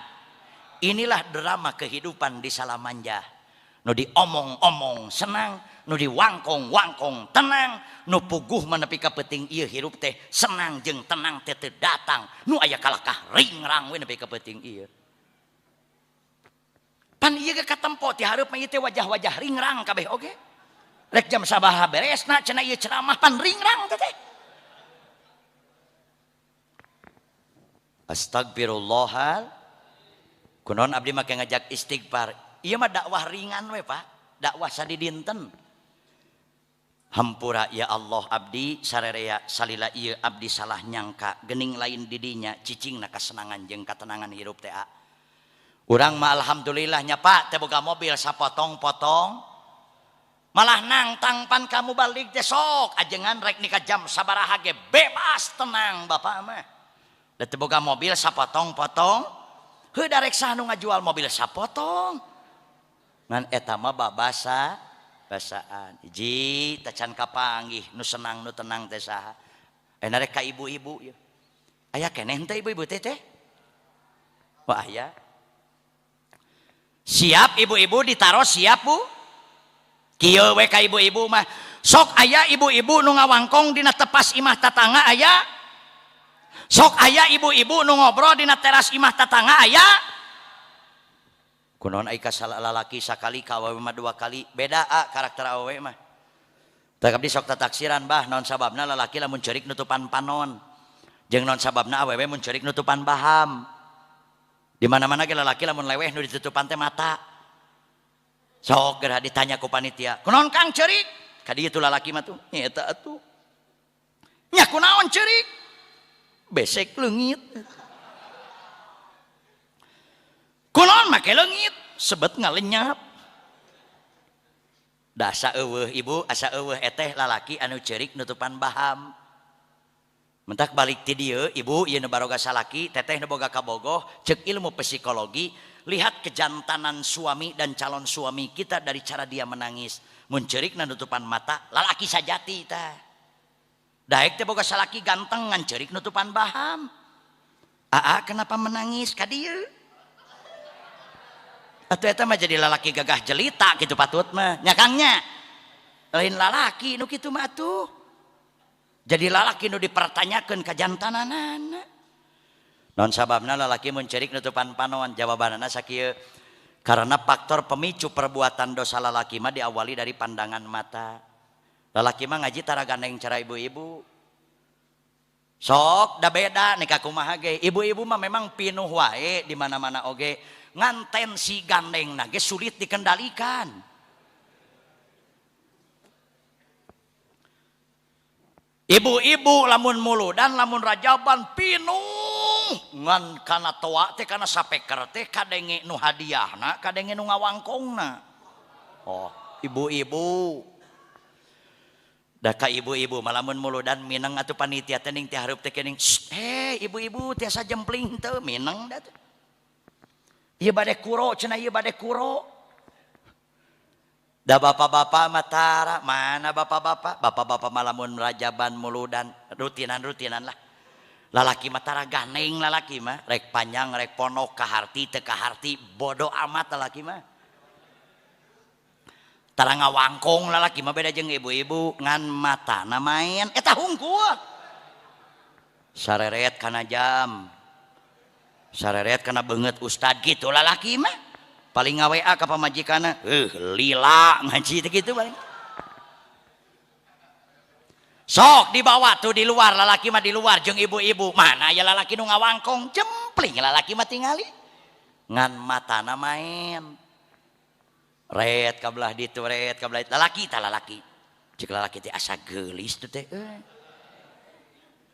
Inilah drama kehidupan di Salamanja. Nu diomong-omong senang, nu diwangkong-wangkong tenang, nu puguh menepi ka peuting ieu hirup teh senang jeung tenang teh teu datang, nu aya kalakah ringrang we nepi ka peuting ieu. Pan ieu ge katempo ti hareup mah ieu teh wajah-wajah ringrang kabeh oge. Rek jam sabaha beresna cenah ieu ceramah pan ringrang teh teh. Astagfirullahal. Kunaon abdi make ngajak istighfar. Ieu mah dakwah ringan we Pak, dakwah sadidinten. Hampura ya Allah abdi sarerea salila ieu abdi salah nyangka geuning lain didinya cicingna kasenangan jeung katenangan hirup teh. Urang mah alhamdulillah nya Pak teh boga mobil sapotong-potong. Malah nangtang pan kamu balik teh sok ajengan rek nikah jam sabaraha ge bebas tenang Bapak mah. Da teh boga mobil sapotong-potong. Heuh darek saha nu ngajual mobil sapotong. Ngan eta mah babasa basaan. Hiji tacan kapanggih nu senang nu tenang teh saha. Ayeuna rek ka ibu-ibu ieu. Aya keneh teh ibu-ibu teh teh? Wah aya. Siap ibu-ibu ditaros siap Bu? Kieu we ka ibu-ibu mah. Sok aya ibu-ibu nu ngawangkong dina tepas imah tatangga aya. Sok aya ibu-ibu nu ngobrol dina teras imah tatangga aya. Kunaon ai ka lalaki sakali ka awewe mah 2 kali beda a karakter awewe mah. Tah abdi sok tataksiran bah naon sababna lalaki lamun ceurik nutupan panon jeung naon sababna awewe mun ceurik nutupan baham. Di mana-mana ge lalaki lamun leweh nu ditutupan teh mata. Sok geura ditanya ku panitia, "Kunaon Kang ceurik?" Ka dieu tuh lalaki mah tuh, nya eta atuh. Nya kunaon ceurik? Besek leungit. Kunaon make leungit? Sebet ngalenyap. Da asa eueuh ibu, asa eueuh eteh lalaki anu ceurik nutupan baham. Mentak balik ti dieu ibu ieu nu baroga salaki, teteh nu boga kabogoh, ceuk ilmu psikologi, lihat kejantanan suami dan calon suami kita dari cara dia menangis. Mun ceurikna nutupan mata, lalaki sajati tah. Daek teh boga salaki ganteng ngan ceurik nutupan baham. Aa kenapa menangis ka dieu? Atuh eta mah jadi lalaki gagah jelita kitu patut mah, nya Kang nya. Lain lalaki nu kitu mah atuh. Jadi lalaki nu dipertanyakeun kajantananana. Non sababna lalaki mun ceurik nutupan panon, jawabanana sakieu. Karena faktor pemicu perbuatan dosa lalaki mah diawali dari pandangan mata. Lalaki mah ngaji tara gandeng cara ibu-ibu. Sok da beda nih kumaha ge. Ibu-ibu mah memang pinuh wae di mana-mana oge. Ngan tensi gandeng na ge sulit dikendalikan. Ibu-ibu lamun muludan lamun rajaban pinuh ngan kana toa teh kana sapeker teh kadenge nu hadiahna kadenge nu ngawangkongna. Oh, ibu-ibu. Da ka ibu-ibu malamun muludan mineng atuh panitia teh ning teh hareup teh kening. Heh, ibu-ibu tiasa jempling teu mineng da teh. Ieu bade kuro cenah ieu bade kuro. Da bapak-bapak matara, mana bapak-bapak? Bapak-bapak malamun rajaban muludan rutinan-rutinan lah. Lalaki matara ganeng lalaki mah, rek panjang rek ponok kaharti teu kaharti bodoh amat lalaki mah. Tara ngawangkong lalaki mah beda jeung ibu-ibu ngan matana main eta hungkul. Sareret kana jam. Sareret kana beungeut ustad gitu lalaki mah. Paling nga-WA ka pamajikanna, lila ngaji teh kitu paling. Sok dibawa tuh di luar, lalaki mah di luar jeung ibu-ibu. Mana aya lalaki nu ngawangkong, jempling lalaki mah tingali. Ngan matana main. Ret ka belah ditu, ret ka belah ditu. Lalaki tah lalaki. Cek lalaki teh asa geulis tuh teh.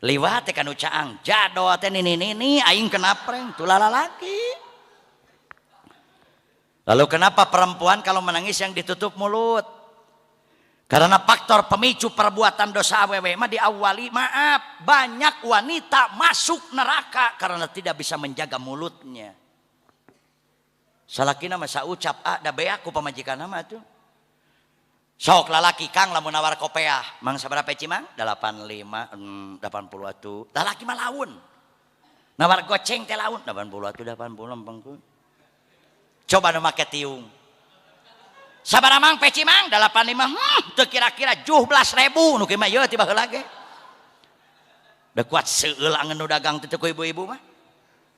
Liwat teh kanu caang, jado teh nini-nini aing kena prank tuh lalaki. Lalu kenapa perempuan kalau menangis yang ditutup mulut? Karena faktor pemicu perbuatan dosa awewe mah diawali, maaf, banyak wanita masuk neraka karena tidak bisa menjaga mulutnya. Salakina mah saucap, ah da beak ku pamajikanna mah atuh. Sok lalaki kang lamun nawar kopeah, mang sabaraha peci mang? 85, 80 atuh. Lalaki mah laun. Nawar goceng teh laun, 80 atuh 80 lempengkeun. Coba nu make tiung. Sabaraha mang peci mang? 85. Teu kira-kira 17.000 nu kieu mah ieu ti baheula ge. Da kuat seueul angeun nu dagang teh ku ibu-ibu mah.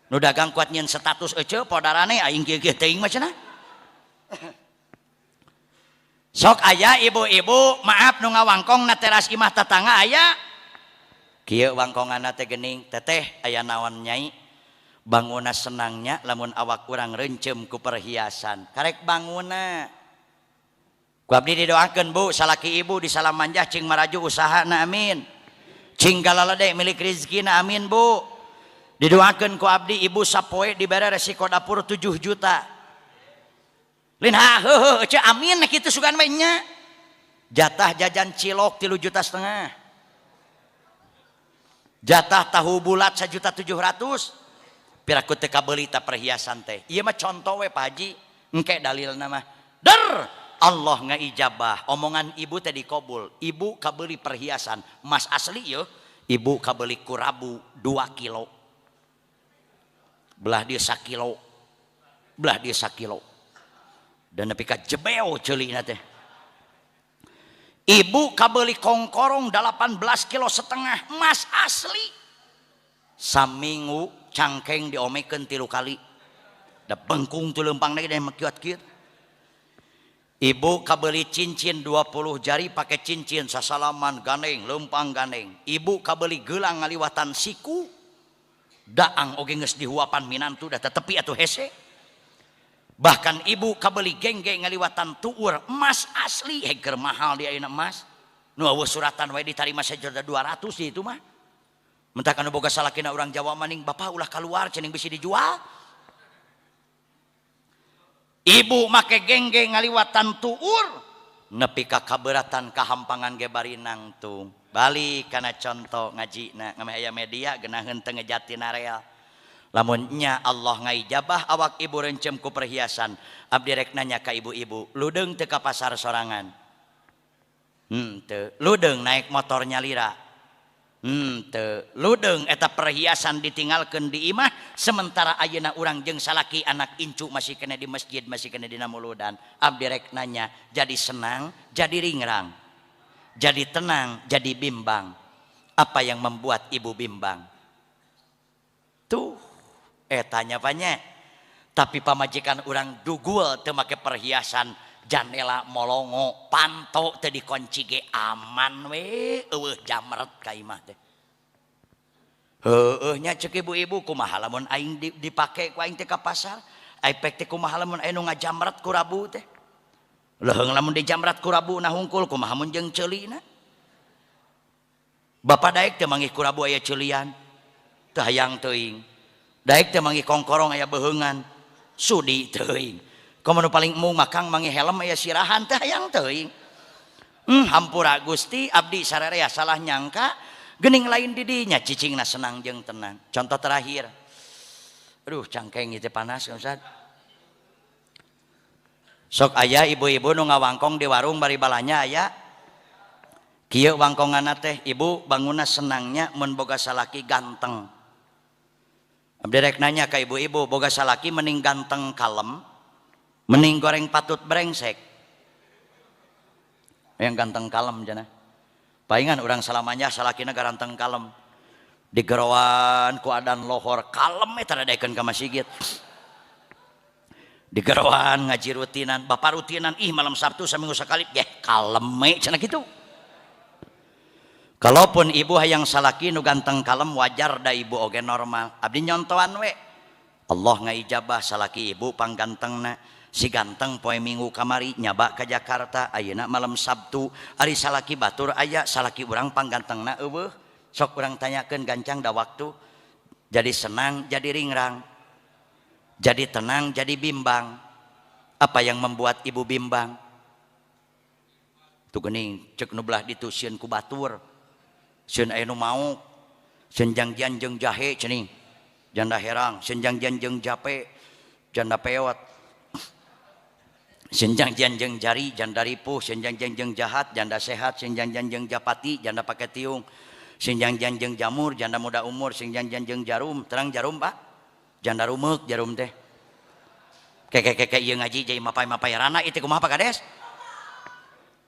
Nu dagang kuat nyieun status eceu podarane aing kieu-kieu teuing mah cenah. Sok aya ibu-ibu, maaf nu ngawangkong na teras imah tetangga aya. Kieu wangkonganna teh geuning, teteh aya naon nyai? Banguna senangnya lamun awak urang rencem ku perhiasan. Karek banguna. Ku abdi didoakeun bu, salaki ibu di salam manjah cing maraju usahana amin. Cing galalade milik rizkina amin bu. Didoakeun ku abdi ibu sapoe dibere resiko dapur 7 juta. Lin ha heuheuh ceu amin kitu sugan we nya. Jatah jajan cilok 3,5 juta. Jatah tahu bulat 1.700.000. Piraku teu kabeuli ta perhiasan teh. Ieu mah contoh we Pak Haji, engke dalilna mah. Der Allah ngaijabah, omongan ibu teh dikabul. Ibu kabeuli perhiasan emas asli yeuh. Ibu kabeuli kurabu 2 kilo. Belah dia sakilo. Belah dia sakilo. Dan nepi ka jebeo ceulina teh. Ibu kabeuli kongkorong 18,5 kilo emas asli. Saminggu cangkeng diomekeun 3 kali. Da bengkung tu leumpang lagi da makiat-kiat. Ibu kabeuli cincin 20 jari pakai cincin sasalaman gandeng leumpang gandeng. Ibu kabeuli gelang ngaliwatan siku. Daang oge geus dihuapan minantu da tetepi atuh hese. Bahkan ibu kabeuli genggeng ngaliwatan tuur emas asli heger mahal di ayeuna emas. Nu eueuh suratan wae ditarima sajuta 200 di itu mah. Mentah kanu boga salakina urang Jawa maning bapak ulah keluar cening bisi dijual. Ibu make genggeng ngaliwatan tuur nepi ka kaberatan kahampangan ge bari nangtung. Balik kana contoh ngajina ngameh aya media geunaheun teu ngejati area. Lamun nya Allah ngaijabah awak ibu rencem ku perhiasan. Abdi rek nanya ka ibu-ibu, ludeung teu ka pasar sorangan? Teu. Ludeung naik motor nyalira? Teu. Ludeung eta perhiasan ditinggalkeun di imah sementara ayeuna urang jeung salaki anak incu masih kena di masjid, masih kena dina muludan. Abdi rek nanya, jadi senang, jadi ringrang, jadi tenang, jadi bimbang. Apa yang membuat ibu bimbang? Tuh, tanya banyak. Tapi pamajikan urang dugul teu make perhiasan, janela molongo, panto teu dikunci ge aman we, eueuh jamret ka imah teh. Heueuh nya ceuk ibu-ibu, kumaha lamun aing dipake ku aing teh ka pasar? Aipek teh kumaha lamun aya nu ngajamret ku Rabu teh? Leuheung lamun dijamret ku Rabu na hungkul, kumaha mun jeung ceulina? Bapak daek teh manggih ku Rabu aya ceulian? Teu hayang teuing. Daek teh manggih kongkorong aya beheungan? Sudi teuing. Komo nu paling embung makang manggih helm aya sirahan, teu hayang teuing. Hampura Gusti, abdi sararea salah nyangka, geuning lain di dinya cicingna senang jeung tenang. Contoh terakhir. Aduh, cangkeng ieu teh panas, Ustaz. Sok aya ibu-ibu nu ngawangkong di warung bari balanya aya. Kieu wangkonganna teh, ibu bangunna senangnya mun boga salaki ganteng. Abdi rek nanya ka ibu-ibu, boga salaki mending ganteng kalem, mending goreng patut brengsek. Yang ganteng kalem jana. Palingan urang salamanya salakina garanteng kalem. Digeroan ku adan lohor kalem eta daekeun ka masjid. Digeroan ngaji rutinan, bapak rutinan, ih malam Sabtu saminggu sekali, yeh kalem we cenah kitu. Kalaupun ibu hayang salaki nu ganteng kalem wajar da ibu oge normal. Abdi nyontoan we. Allah ngaijabah salaki ibu panggantengna. Si ganteng poe Minggu kamari nyaba ka Jakarta, ayeuna malam Sabtu, ari salaki batur aya, salaki urang panggantengna eueuh. Sok urang tanyakeun gancang da waktu. Jadi senang, jadi ringrang. Jadi tenang, jadi bimbang. Apa yang membuat ibu bimbang? Tuh geuning ceuk nu belah ditu sieun ku batur. Sieun aya nu maok. Sieun jangjian jeung jahe cenah. Janda herang, sieun jangjian jeung jape, janda peot. Sieun jangjian jeung jari, janda ripuh, sieun jangjian jeung jahat, janda sehat, sieun jangjian jeung japati, janda pake tiung. Sieun jangjian jeung jamur, janda muda umur, sieun jangjian jeung jarum, terang jarum Pak. Janda rumeuk jarum teh. Keke-keke ieu ngaji jadi mapai-mapai rana itu kumaha Pak Kades?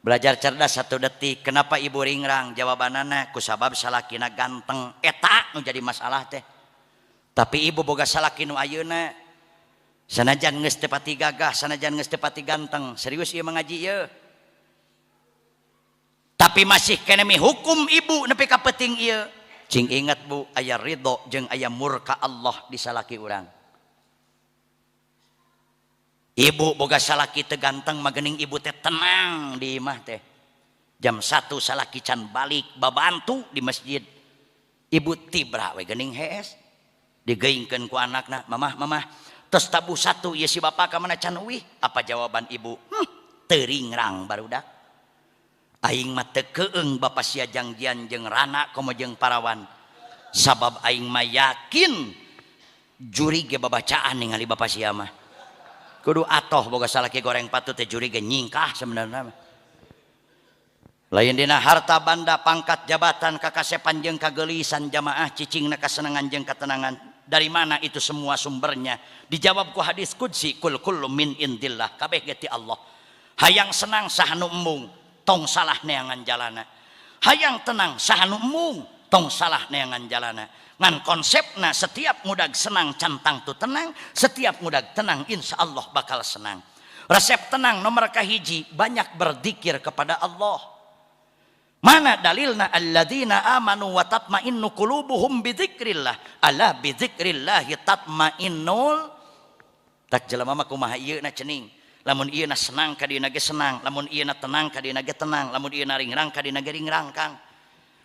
Belajar cerdas 1 detik. Kenapa ibu ringrang? Jawabanana kusabab salakina ganteng. Eta nu jadi masalah teh. Tapi ibu boga salaki nu ayeuna sanajan geus teu pati gagah, sanajan geus teu pati ganteng, serius ieu mengaji ieu. Tapi masih kene mi hukum ibu nepi ka peuting ieu. Cing ingat bu, aya ridho jeung aya murka Allah di salaki urang. Ibu boga salaki teu ganteng mah geuning ibu teh tenang di imah teh. Jam 1 salaki can balik babantu di masjid. Ibu tibra we geuning hees. Digeingkeun ku anakna, mamah mamah tos tabuh 1 ieu si bapak ka mana can uih? Apa jawaban ibu? Teu ringrang barudak. Aing mah teu keung bapa sia jangjian jeung rana komo jeung parawan. Sabab aing mah yakin juri ge babacaan ningali bapa sia mah. Kudu atoh boga salaki goreng patut teh juri ge nyingkah sebenarnya mah. Lain dina harta banda pangkat jabatan kakasepan jeung kageulisan jamaah cicingna kasenengan jeung katenangan. Dari mana itu semua sumbernya? Dijawab ku hadis qudsi, kul kullu min indillah, kabeh ge ti Allah. Hayang senang saha nu embung, tong salah neangan jalana. Hayang tenang saha nu embung, tong salah neangan jalana. Ngan konsepna setiap ngudag senang cantang tu tenang, setiap ngudag tenang insya Allah bakal senang. Resep tenang nomor kahiji, banyak berzikir kepada Allah. Mana dalilna? Alladzina amanu wa tatma'innu qulubuhum bidzikrillah. Ala bidzikrillahi tatma'innul. Tak jelema mah kumaha ieu na cening. Lamun ieu na senang ka dieuna ge senang, lamun ieu na tenang ka dieuna ge tenang, lamun ieu na ringrang ka dieuna ge ringrang kang.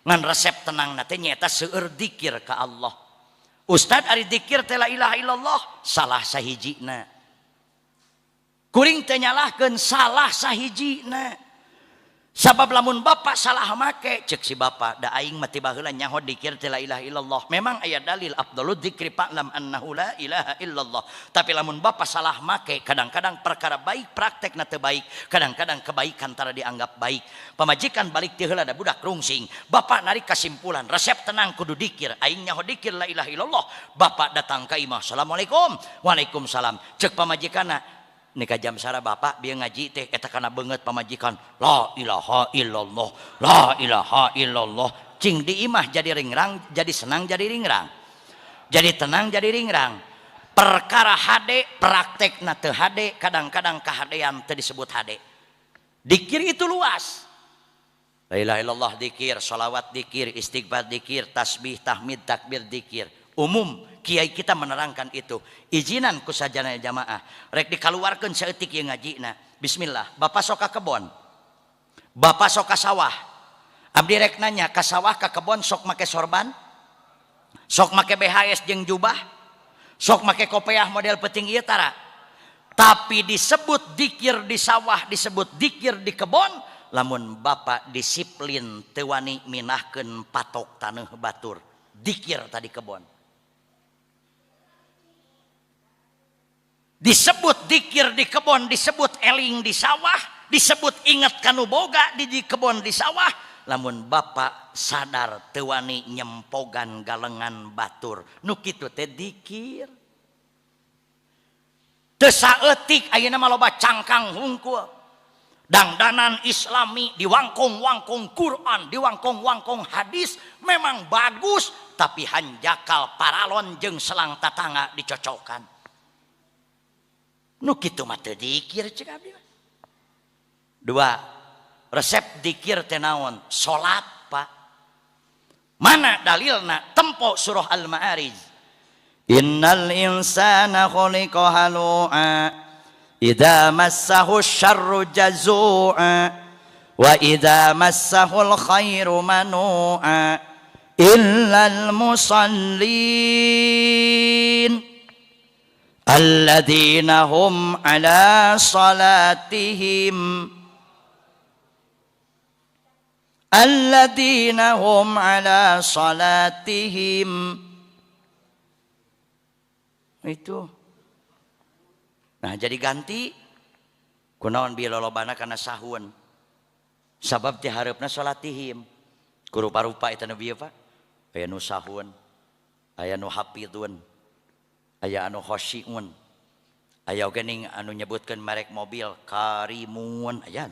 Ngan resep tenang na teh nyaeta seueur dzikir ka Allah. Ustad ari dzikir teh la ilaha illallah salah sahijina. Kuring teh nyalahkeun salah sahijina. Sabab lamun bapak salah make cek si bapak da aing mah ti baheula nyaho dzikir teh la ilaha illallah. Memang aya dalil afdalud dzikri fa'lam annahu la ilaha illallah. Tapi lamun bapak salah make kadang-kadang perkara baik praktekna teu baik, kadang-kadang kebaikan tara dianggap baik. Pamajikan balik ti heula da budak rungsing. Bapak narik kesimpulan resep tenang kudu dzikir, aing nyaho dzikir la ilaha illallah. Bapak datang ka imah, assalamualaikum. Waalaikumsalam. Cek pamajikanna nikah jam sara bapak bieu ngaji teh eta kana beungeut pamajikan la ilaha illallah la ilaha illallah. Cing di imah jadi ringrang, jadi senang jadi ringrang, jadi tenang jadi ringrang. Perkara hade praktekna teu hade, kadang-kadang kahadean teu disebut hade. Dikir itu luas. La ilaha illallah dikir, sholawat dikir, istighfar dikir, tasbih, tahmid, takbir dikir. Umum kiai kita menerangkan itu. Izinan ku sajana jamaah. Rek dikaluarkeun saeutik ieu ngajina. Bismillah, bapak sok ka kebon. Bapak sok ka sawah. Abdi rek nanya, ka sawah ka kebon sok make sorban? Sok make BHS jeung jubah? Sok make kopeah model penting ieu tara? Tapi disebut dikir di sawah, disebut dikir di kebon, lamun bapak disiplin teu wani minahkeun patok taneuh batur. Dikir tadi kebon. Disebut dikir di kebon, disebut eling di sawah, disebut inget kanu boga di kebon di sawah, lamun bapak sadar teu wani nyempogan galengan batur. Nu kitu teh dikir. Teu saeutik ayeuna mah loba cangkang hungkul. Dangdanan Islami diwangkong-wangkong Quran, diwangkong-wangkong hadis memang bagus, tapi hanjakal paralon jeung selang tatangga dicocokan. Nu kitu mah teu dikir ceuk abdi. Dua, resep dikir teh naon? Salat, Pak. Mana dalilna? Tempo surah Al-Ma'arij. Innal insana khuliqa halu'a idza massahu syarru jazu'a wa idza massahul khairu manu'a illal musallin alladzina hum ala salatihim alladzina hum ala salatihim. Itu. Nah jadi ganti kunaon bieu lolobana kana sahun sabab ti hareupna salatihim ku rupa-rupa eta nu bieu Pak, aya nu sahun, aya nu hafidun, aya anu khosyiun, aya oge ning anu nyebutkeun merek mobil karimun, aya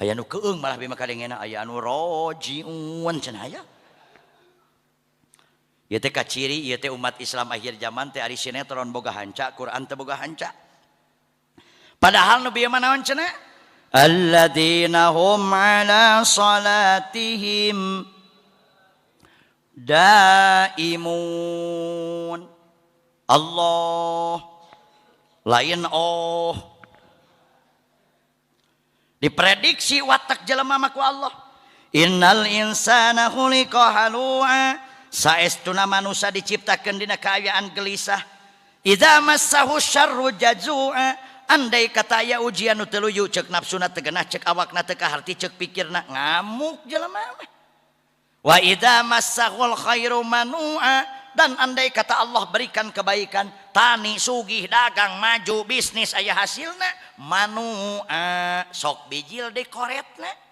aya nu keung malah bima kadengena, aya anu rojiun cenah aya. Ieu teh kaciri ieu teh umat Islam akhir zaman teh ari sinetron boga hanca, Quran teh boga hanca. Padahal nu bieu mah naon cenah? Alladzina hum ala salatihim daimun. Allah lain oh. Diprediksi watak jelema mah ku Allah. Innal insana khuliqa halu'a. Saestuna manusia diciptakeun dina kaayaan gelisah. Idza massahu syarru jazu'a. Andai kata aya ujian nu teu luyu, ceuk nafsuna teu genah, ceuk awakna teu kaharti, ceuk pikirna ngamuk jelema mah. Wa idza massahul khairu manu'a. Dan andai kata Allah berikan kebaikan, tani sugih, dagang maju, bisnis aya hasilna, manu'a sok bijil dekoretna.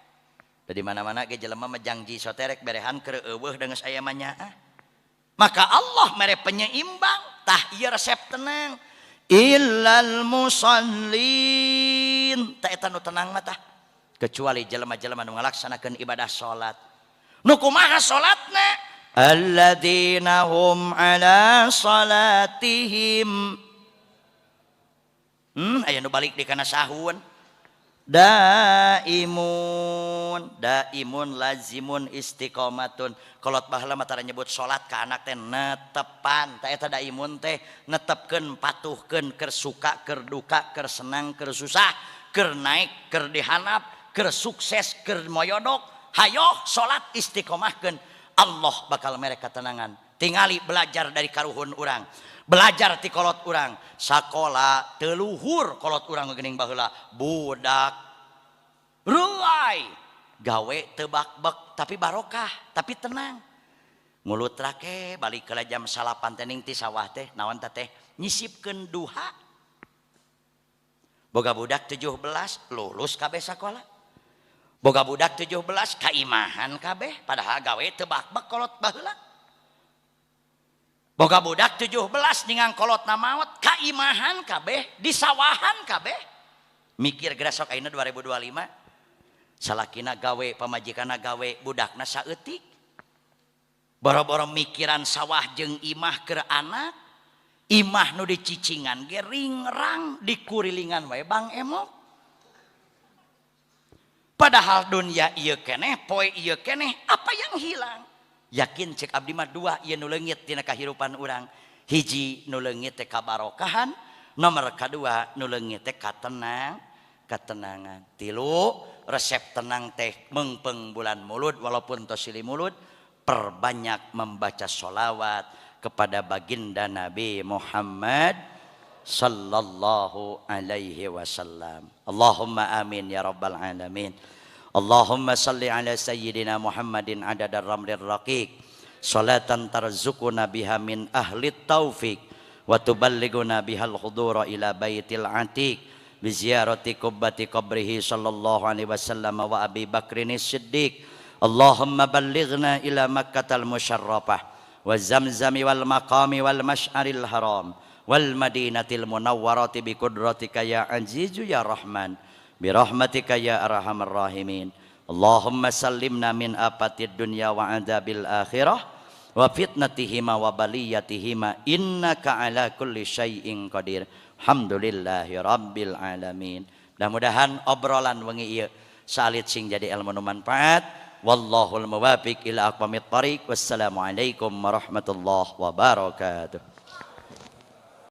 Dari mana-mana ge jelema mah jangji soterek berehan keur eueuh deungeus aya mah nyaah. Maka Allah mere penyeimbang, tah ieu resep tenang. Illal musallin, tah eta nu tenang mah tah. Kecuali jelema-jelema nu ngalaksanakeun ibadah salat. Nu kumaha salatna? Alladzina hum ala salatihim. Aya nu balik di kana sahun. Daimun, daimun lazimun istiqomatun. Kolot baheula mah tara nyebut salat ka anak teh netepan. Ta eta daimun teh netepkeun, patuhkeun, keur suka, keur duka, keur senang, keur susah, keur naik, keur dihanap, keur sukses, keur moyodok. Hayo salat istiqomahkeun, Allah bakal mere ketenangan. Tingali belajar dari karuhun urang, belajar ti kolot urang, sakola teu luhur kolot urang geuning baheula, budak rulai gawe teu bak-bek tapi barokah, tapi tenang. Mulut rake balik ke jam 9 teh ning ti sawah teh naon teh teh nyisipkeun duha. Boga budak 17 lulus kabeh sakola. Boga budak 17 kaimahan kabeh padahal gawe teu bak-bek kolot baheula. Boga budak 17 ningang kolotna maot kaimahan kabeh disawahan kabeh. Mikir geura sok ayeuna 2025 salakina gawe, pamajikanna gawe, budakna saeutik. Boro-boro mikiran sawah jeung imah keur anak. Imah nu dicicingan ge ringrang dikurilingan wae bang emok. Padahal dunia ieu keneh, poe ieu keneh, apa yang hilang? Yakin cek abdi mah dua ieu nu leungit tina kahirupan urang. Hiji nu leungit teh kabarokahan, nomor kadua nu leungit teh katenangan. Tilu resep tenang teh meungpeung bulan mulud walaupun tos silih mulud, perbanyak membaca sholawat kepada baginda Nabi Muhammad sallallahu alaihi wasallam. Allahumma amin ya rabbal alamin. Allahumma salli ala sayyidina Muhammadin adadar ramlir raqiq. Salatan tarzuquna biha min ahli taufik wa tuballighuna bihal hudura ila baitil atiq bi ziyarati qubbati qabrihi sallallahu alaihi wasallam wa Abi Bakrin Siddiq. Allahumma ballighna ila Makkatal musharrafah wa zamzami wal maqami wal masy'aril haram wal madinatil munawwarati bi qudratika ya azizu ya rahman bi rahmatika ya arhamar rahimin. Allahumma sallimna min afatid dunya wa adzabil akhirah wa fitnatihima wa baliyatihima innaka ala kulli syai'in qadir. Alhamdulillahi rabbil alamin. Mudah-mudahan obrolan wengi ieu salit sing jadi ilmu nu manfaat. Wallahul muwaffiq ila aqwamit thariq. Wassalamualaikum warahmatullahi wabarakatuh.